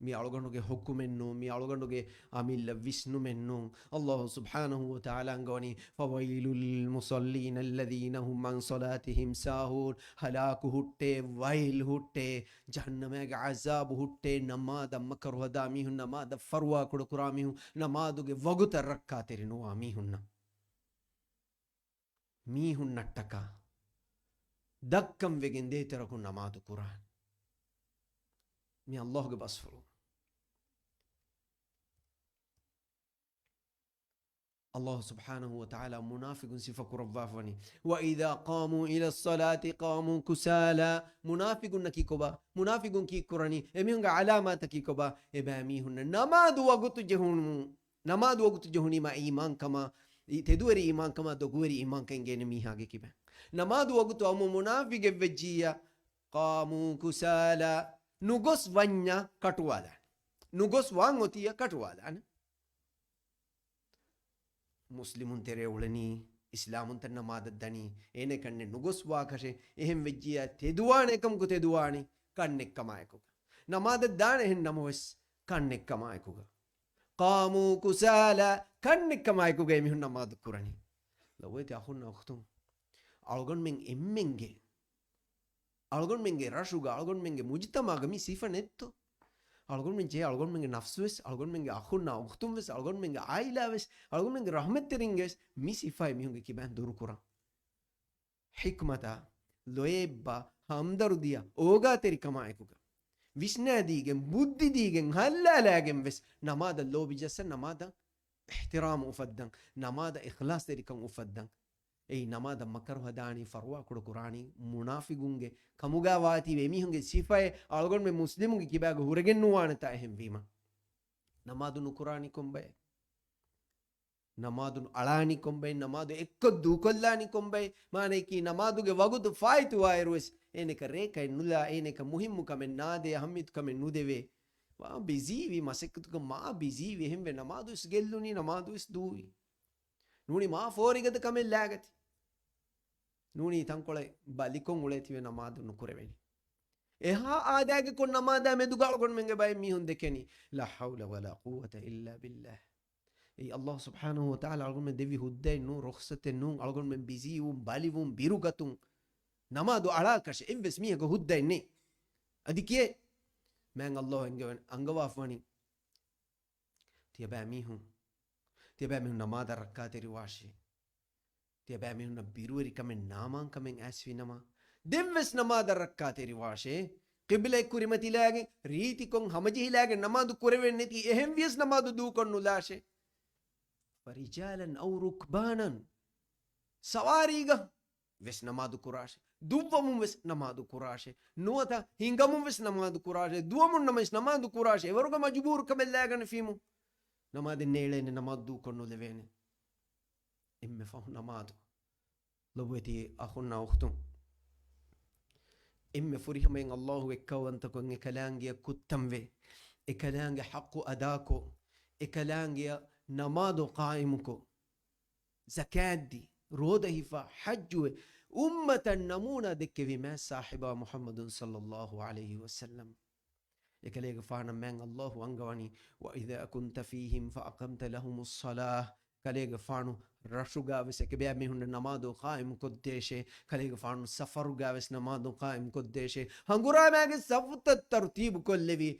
މި އަޅުގަނޑުގެ ޙުކުމެއް ނޫން، މި އަޅުގަނޑުގެ އަމިއްލަ ވިސްނުމެއް ނޫން. އައްލާހު ސުބްޙާނަހޫ ވަތަޢާލާ އަންގަވަނީ، "فويل للمصلين الذين هم عن صلاتهم ساهون." ހަލާކު ހުއްޓޭ، ވައިލް ހުއްޓޭ، ޖަހަންނަމޭގެ ޢަޛާބު ހުއްޓޭ، ނަމާދަށް މަކަރު ހަދާ މީހުން، ނަމާދަށް ފަރުވާކުޑަ ކުރާ މީހުން، ނަމާދުގެ ވަގުތަށް ރައްކާތެރި ނުވާ މީހުންނަށް. މީހުންނަށްޓަކާ ދައްކަން ވެގެން ދޭތެރަކުން ނަމާދު ކުރާނެ. މި އައްލާހުގެ ބަސްފުޅު. އައްލާހު ސުބްޙާނަހޫ ވަތަޢާލާ މުނާފިގުން ސިފަ ކުރައްވާފަވަނީ، "وإذا قاموا إلى الصلاة قاموا كسالى." މުނާފިގުންނަކީ ކޮބާ؟ މުނާފިގުން ކީއްކުރަނީ؟ އެމީހުންގެ ޢަލާމާތަކީ ކޮބާ؟ އެބައިމީހުންނަށް ނަމާދު ވަގުތު ޖެހުނު، ނަމާދު ވަގުތު ޖެހުނީމާ އީމާންކަމާ، ތެދުވެރި އީމާންކަމާ، ދޮގުވެރި އީމާންކަން އެނގޭނެ މީހާގެ ކިބައިން. ނަމާދު ވަގުތު އައުމު މުނާފިގެއްވެއްޖިއްޔާ، "قاموا كسالى." ނުގޮސް ވަންޏާ ކަޓުވާލާނެ. ނުގޮސް ވާން އޮތިއްޔާ ކަޓުވާލާނެ. މުސްލިމުން ތެރޭ އުޅެނީ، އިސްލާމުންތައް ނަމާދަށް ދަނީ، އޭނަ ކަންނެއް ނުގޮސް ވާކަށެއް. އެހެން ވެއްޖިއްޔާ ތެދުވާނެ އެކަމަކު ތެދުވާނީ ކަންނެއްކަމާއެކުގަ. ނަމާދަށް ދާނެ އެހެން ނަމަވެސް ކަންނެއްކަމާއެކުގަ. قاموا كسالى، ކަންނެއްކަމާއެކުގަ އެމީހުން ނަމާދު ކުރަނީ. ލޮބުވެތި އަޚުންނާ އުޚްތުން، އަޅުގަނޑުމެން އެންމެންގެ، އަޅުގަނޑުމެންގެ ރަށުގަ، އަޅުގަނޑުމެންގެ މުޖުތަމަޢުގަ މި ސިފަ ނެތްތޯ؟ އަޅުގަނޑުމެން ޖެހޭ އަޅުގަނޑުމެންގެ ނަފްސުވެސް، އަޅުގަނޑުމެންގެ އަޚުންނާ އުޚްތުންވެސް، އަޅުގަނޑުމެންގެ ޢާއިލާވެސް، އަޅުގަނޑުމެންގެ ރަޙްމަތްތެރިންގެވެސް މި ސިފައެއް މީހުންގެ ކިބައިން ދުރުކުރަން. ޙިކްމަތާ، ލޯތްބާ، ހަމްދަރުދީއާ، އޯގާތެރިކަމާއެކުގަ، ވިސްނާދީގެން، ބުއްދިދީގެން، ހައްލާލާގެން ވެސް ނަމާދަށް ލޯބި ޖައްސަން، ނަމާދަށް އިޙްތިރާމު އުފައްދަން، ނަމާދަށް އިޚްލާޞްތެރިކަން އުފައްދަން. އެއީ ނަމާދަށް މަކަރު ހަދާނީ، ފަރުވާކުޑަ ކުރާނީ މުނާފިގުންގެ ކަމުގަ ވާތީވެ، އެމީހުންގެ ސިފައެއް އަޅުގަނޑުމެން މުސްލިމުންގެ ކިބާގަ ހުރެގެން ނުވާނެތާ އެހެންވީމަ. ނަމާދު ނުކުރާނީ ކޮންބައެއް؟ ނަމާދު އަޅާނީ ކޮންބައެއް؟ ނަމާދު އެއްކޮށް ދޫކޮށްލާނީ ކޮންބައެއް؟ މާނައަކީ ނަމާދުގެ ވަގުތު ފާއިތުވާއިރުވެސް އޭނަކަށް ރޭކައެއް ނުލާ، އޭނަކަށް މުހިއްމު ކަމެއް ނާދޭ، އަހައްމިޔަތު ކަމެއް ނުދެވޭ. މާ ބިޒީވީ، މަސައްކަތުގަ މާ ބިޒީވީ، އެހެންވެ ނަމާދުވެސް ގެއްލުނީ، ނަމާދުވެސް ދޫވީ. ނޫނީ މާ ފޯރިގަދަ ކަމެއް ލާގަތީ. ނޫނީ ތަންކޮޅެއް ބަލިކޮށް އުޅޭތީވެ ނަމާދު ނުކުރެވެނީ. އެހާ އާދައިގެ ކޮށް ނަމާދާ މެދުގަ އަޅުގަނޑުމެންގެ ބައެއް މީހުން ދެކެނީ. لا حول ولا قوة إلا بالله. އެއީ އައްލާހު ސުބްޙާނަހޫ ވަތަޢާލާ އަޅުގަނޑުމެން ދެއްވި ހުއްދައެއް ނޫން، ރުޚްޞަތެއް ނޫން، އަޅުގަނޑުމެން ބިޒީވުން، ބަލިވުން، ބިރުގަތުން، ނަމާދު އަޅާކަށެއް އެއްވެސް މީހަކަށް ހުއްދައެއް ނެތް. އަދި ކިޔޭ، މާތް އައްލާހު އަންގަވަން-، އަންގަވާފަވަނީ. ތިޔަބައިމީހުން، ތިޔަބައިމީހުން ނަމާދަށް ރައްކާތެރިވާށޭ. ތިޔަބައިމީހުންނަށް ބިރުވެރިކަމެއް ނާމާންކަމެއް އައިސްފިނަމަ، ދެންވެސް ނަމާދަށް ރައްކާތެރިވާށޭ. ޤިބްލައަށް ކުރިމަތިލާގެން، ރީތިކޮށް ހަމަޖެހިލާގެން ނަމާދު ކުރެވެން ނެތި، އެހެން ވިޔަސް ނަމާދު ދޫކޮށް ނުލާށޭ. فرجالا أو ركبانا، ސަވާރީގަ ވެސް ނަމާދު ކުރާށޭ. ދުއްވަމުން ވެސް ނަމާދު ކުރާށޭ. ނުވަތަ ހިނގަމުން ވެސް ނަމާދު ކުރާށޭ. ދުވަމުން ނަމަވެސް ނަމާދު ކުރާށޭ. އެވަރުގަ މަޖުބޫރު ކަމެއް ލާގަނެފީމު، ނަމާދެއް ނޭޅޭނެ، ނަމާދު ދޫކޮށް ނުލެވޭނެ. އެންމެ ފަހު ނަމާދު. ލޮބުވެތި އަޚުންނާ އުޚްތުން، އެންމެ ފުރިހަމައިން އައްލާހު އެއްކައުވަންތަކޮށް އެކަލާނގެއަށް ކުއްތަންވެ، އެކަލާނގެ ޙައްޤު އަދާކޮށް، އެކަލާނގެއަށް ނަމާދު ޤާއިމުކޮށް، ޒަކާތްދީ، ރޯދަ ހިފާ، ޙައްޖުވެ، އުއްމަތަށް ނަމޫނާ ދެއްކެވި މާތް ސާހިބާ މުޙައްމަދު ޞައްލައްލާހު ޢަލައިހި ވަސައްލަމް. އެކަލޭގެފާނަށް މާތް ﷲ އަންގަވަނީ، "وإذا كنت فيهم فأقمت لهم الصلاة." ކަލޭގެފާނު ރަށުގަ ވެސް އެކިބައިމީހުންނަށް ނަމާދު ޤާއިމް ކޮށްދޭށޭ. ކަލޭގެފާނު ސަފަރުގަ ވެސް ނަމާދު ޤާއިމް ކޮށްދޭށޭ. ހަނގުރާމައިގެ ސަފުތައް ތަރުތީބު ކޮށްލެވި،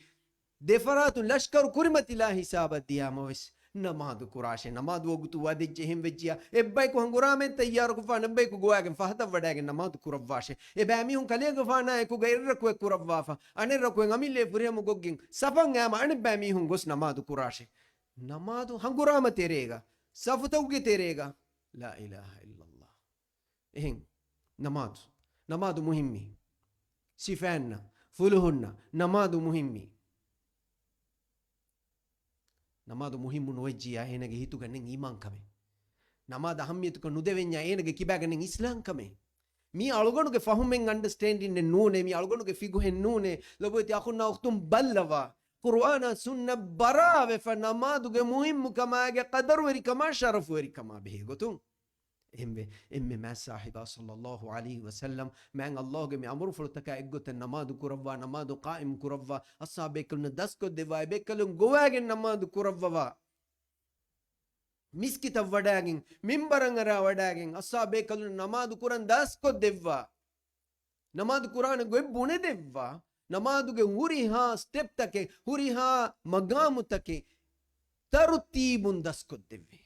ދެފަރާތުން ލަޝްކަރު ކުރިމަތިލާ ހިސާބަށް ދިޔާމަ ވެސް ނަމާދު ކުރާށޭ. ނަމާދު ވަގުތު ވަދެއްޖެ. އެހެން ވެއްޖިޔާ، އެއްބަޔަކު ހަނގުރާމައެއް ތައްޔާރުކޮށްފަ، އަނެއްބަޔަކު ގޮވާގެން ފަހަތަށް ވަޑައިގެން ނަމާދު ކުރައްވާށޭ. އެބައިމީހުން ކަލޭގެފާނާ އެކުގަ އެއްރަކުއެއް ކުރައްވާފަ، އަނެއް ރަކުއެއް އަމިއްލައަށް ފުރިހަމަ ގޮށްގެން ސަފަށް އައިމަ އަނެއްބައިމީހުން ގޮސް ނަމާދު ކުރާށޭ. ނަމާދު ހަނގުރާމަ ތެރޭގަ، ސަފުތަކުގެ ތެރޭގަ. لا إله إلا الله. އެހެން ނަމާދު، ނަމާދު މުހިއްމީ. ސިފައިންނަށް، ފުލުހުންނަށް ނަމާދު މުހިއްމީ. ނަމާދު މުހިއްމު ނުވެއްޖިޔާ، އޭނަގެ ހިތުގަ ނެތް އީމާންކަމެއް. ނަމާދަށް އަހައްމިޔަތުކޮށް ނުދެވެންޏާ، އޭނަގެ ކިބާގަ ނެތް އިސްލާމްކަމެއް. މީ އަޅުގަނޑުގެ ފަހުމެއް، އަންޑަސްޓޭންޑިންއެއް ނޫނޭ، މީ އަޅުގަނޑުގެ ފިގުހެއް ނޫނޭ. ލޮބުވެތި އަޚުންނާ އުޚްތުން ބައްލަވާ، ޤުރުއާނާ ސުންނަ ބަރާވެފަ، ނަމާދުގެ މުހިއްމުކަމާގެ ޤަދަރުވެރިކަމާ ޝަރަފުވެރިކަމާ ބެހޭ ގޮތުން. އެހެންވެ، އެންމެ މާތް ސާހިބާ ޞައްލައްލާހު ޢަލައިހި ވަސައްލަމް މާތް ﷲ ގެ މި އަމުރުފުޅުތަކާ އެއްގޮތަށް ނަމާދު ކުރައްވާ، ނަމާދު ޤާއިމް ކުރައްވާ، އަޞްޙާބޭކަލުންނަށް ދަސްކޮށްދެއްވާ، އެބޭކަލުން ގޮވާގެން ނަމާދު ކުރައްވަވާ، މިސްކިތަށް ވަޑައިގެން، މިންބަރަށް އަރާ ވަޑައިގެން، އަޞްޙާބޭކަލުންނަށް ނަމާދު ކުރަން ދަސްކޮށްދެއްވާ، ނަމާދު ކުރާނެ ގޮތް ބުނެދެއްވާ، ނަމާދުގެ ހުރިހާ ސްޓެޕްތަކެއް، ހުރިހާ މަގާމުތަކެއް ތަރުތީބުން ދަސްކޮށްދެއްވޭ.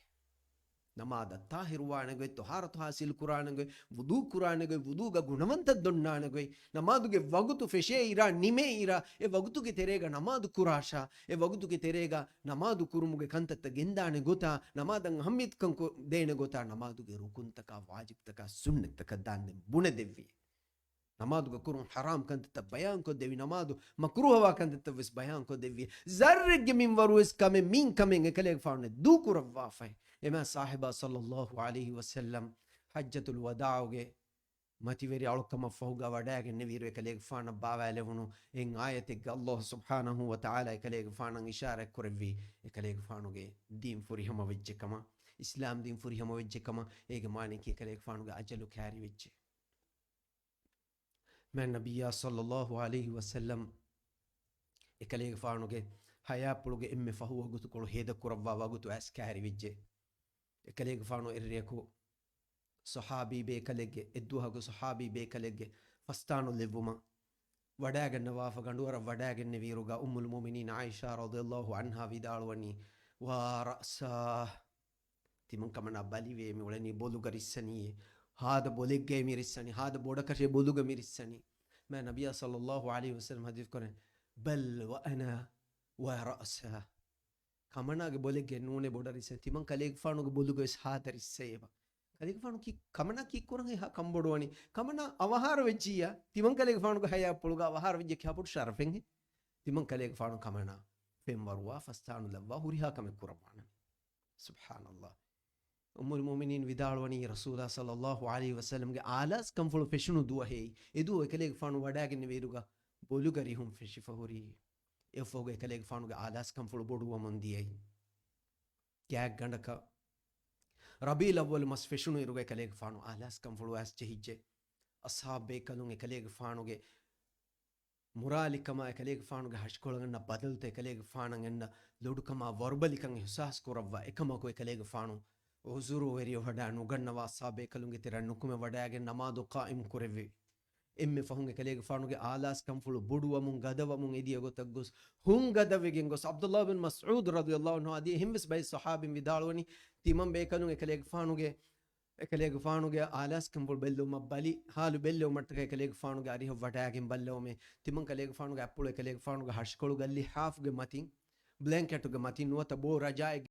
ނަމާދަށް ޠާހިރުވާނެ ގޮތް، ޠަހާރަތު ޙާޞިލު ކުރާނެ ގޮތް، ވުޟޫ ކުރާނެ ގޮތް، ވުޟޫގަ ގުނަވަންތައް ދޮންނާނެ ގޮތް، ނަމާދުގެ ވަގުތު ފެށޭ އިރާ، ނިމޭ އިރާ، އެ ވަގުތުގެ ތެރޭގަ ނަމާދު ކުރާށާ، އެ ވަގުތުގެ ތެރޭގަ ނަމާދު ކުރުމުގެ ކަންތައްތައް ގެންދާނެ ގޮތާ، ނަމާދަށް އަހައްމިޔަތުކަން ކޮ-، ދޭނެ ގޮތާ، ނަމާދުގެ ރުކުންތަކާ، ވާޖިބްތަކާ، ސުންނަތްތަކަށް ދާންދެން ބުނެދެއްވި. ނަމާދުގަ ކުރުން ޙަރާމް ކަންތައްތައް ބަޔާންކޮށްދެވި، ނަމާދު މަކްރޫހަވާ ކަންތައްތައް ވެސް ބަޔާންކޮށްދެއްވި. ޒައްރެއްގެ މިންވަރު ވެސް ކަމެއް މިން ކަމެއް އެކަލޭގެފާނު ދޫކުރައްވާފައި. އެމާ ސާހިބާ ޞައްލައްލާހު ޢަލައިހި ވަސައްލަމް ޙައްޖަތުލް ވަދާޢުގެ މަތިވެރި އަޅުކަމަށް ފަހުގަ ވަޑައިގެންނެވިއިރު އެކަލޭގެފާނަށް ބާވާލެވުނު އެއް އާޔަތެއްގަ ﷲ ސުބްޙާނަހޫ ވަތަޢާލާ އެކަލޭގެފާނަށް އިޝާރާތްކުރެއްވީ، އެކަލޭގެފާނުގެ ދީން ފުރިހަމަވެއްޖެކަމަށް، އިސްލާމް ދީން ފުރިހަމަވެއްޖެކަމަށް. އޭގެ މާނައަކީ އެކަލޭގެފާނުގެ އަޖަލު ކައިރިވެއްޖެ. މާތް ނަބިއްޔާ ޞައްލައްލާހު ޢަލައިހި ވަސައްލަމް އެކަލޭގެފާނުގެ ޙަޔާތްޕުޅުގެ އެންމެ ފަހު ވަގުތުކޮޅު ހޭދަކުރައްވާ ވަގުތު އައިސް ކައިރިވެއްޖެ. އެކަލޭގެފާނު އެއްރެއަކު ޞަޙާބީ ބޭކަލެއްގެ، އެއްދުވަހަކު ޞަޙާބީ ބޭކަލެއްގެ ފަސްތާނު ލެއްވުމަށް ވަޑައިގަންނަވާފަ ގަނޑުވަރަށް ވަޑައިގެންނެވިއިރުގަ އުއްމުލް މުއުމިނީން ޢާއިޝާ ރަޟިޔައްލާހު ޢަންހާ ވިދާޅުވަނީ، ވާ ރައްސާ، ތިމަން ކަމަނާ ބަލިވޭ މި އުޅެނީ ބޮލުގަ ރިއްސަނީ، ހާދަ ބޮލެއްގައި މި ރިއްސަނީ، ހާދަ ބޮޑަކަށޭ ބޮލުގަ މި ރިއްސަނީ. މާތް ނަބިއްޔާ ޞައްލައްލާހު ޢަލައިހި ވަސައްލަމް ޙަދީޘް ކުރޭ، ބަލް ވަ އަނާ ވާ ރައްސާ. ކަމަނާގެ ބޮލެއްގައި ނޫނޭ ބޮޑަށް ރިއްސަނީ، ތިމަން ކަލޭގެފާނުގެ ބޮލުގަ ވެސް ހާދަ ރިއްސައޭބަ. ކަލޭގެފާނު ކީ، ކަމަނާ ކީއްކުރަން އެހާ ކަންބޮޑުވަނީ؟ ކަމަނާ އަވަހާރަވެއްޖިއްޔާ، ތިމަން ކަލޭގެފާނުގެ ޙަޔާތްޕުޅުގަ އަވަހާރަވެއްޖެ ކިހާ ބޮޑު ޝަރަފެއްހޭ؟ ތިމަން ކަލޭގެފާނު ކަމަނާ ފެންވަރުވާ ފަސްތާނު ލައްވާ ހުރިހާ ކަމެއް ކުރައްވާނަން. ސުބްޙާނައްލާހް. އުއްމުލް މުއުމިނީން ވިދާޅުވަނީ ރަސޫލާ ޞައްލައްލާހު ޢަލައިހި ވަސައްލަމްގެ އާލާސް ކަންފުޅު ފެށުނު ދުވަހޭ، އެ ދުވަހު އެކަލޭގެފާނު ވަޑައިގެންނެވިއިރުގަ ބޮލުގަ ރިހުން ފެށިފަ ހުރީ. އެއަށްފަހުގަ އެކަލޭގެފާނުގެ އާލާސް ކަންފުޅު ބޮޑުވަމުން ދިޔައީ. ގާތްގަނޑަކަށް ރަބީޢުލް އައްވަލު މަސް ފެށުނުއިރުގަ އެކަލޭގެފާނު އާލާސް ކަންފުޅު އައިސް ޖެހިއްޖެ. އަޞްޙާބު ބޭކަލުން އެކަލޭގެފާނުގެ މުރާލިކަމާ، އެކަލޭގެފާނުގެ ހަށިކޮޅަށް އަންނަ ބަދަލުތައް، އެކަލޭގެފާނަށް އަންނަ ލޮޑުކަމާ ވަރުބަލިކަން އިޙްސާސް ކުރައްވާ، އެކަމަކު އެކަލޭގެފާނު ޢުޛުރުވެރިޔަށް ވަޑައި ނުގަންނަވާ އަޞްޙާބު ބޭކަލުންގެ ތެރެއަށް ނުކުމެ ވަޑައިގެން ނަމާދު ޤާއިމް ކުރެއްވި. އެންމެ ފަހުން އެކަލޭގެފާނުގެ އާލާސް ކަންފުޅު ބޮޑުވަމުން ގަދަވަމުން އެދިޔަ ގޮތަށް ގޮސް، ހުން ގަދަވެގެން ގޮސް، ޢަބްދުﷲ ބިން މަސްޢޫދު ރަޟިޔަﷲ ޢަންހު އަދި އެހެން ވެސް ބައެއް ޞަޙާބީން ވިދާޅުވަނީ، ތިމަން ބޭކަލުން އެކަލޭގެފާނުގެ، އެކަލޭގެފާނުގެ އާލާސް ކަންފުޅު ބެއްލެވުމަށް ބަލި، ޙާލު ބެއްލެވުމަށްޓަކައި އެކަލޭގެފާނުގެ އަރިހަށް ވަޑައިގެން ބައްލަވަމޭ، ތިމަން ކަލޭގެފާނުގެ އަތްޕުޅު އެކަލޭގެފާނުގެ ހަށިކޮޅުގަ ލިޙާފުގެ މަތިން، ބްލޭންކެޓުގެ މަތިން ނުވަތަ ބޯ ރަޖާއެއް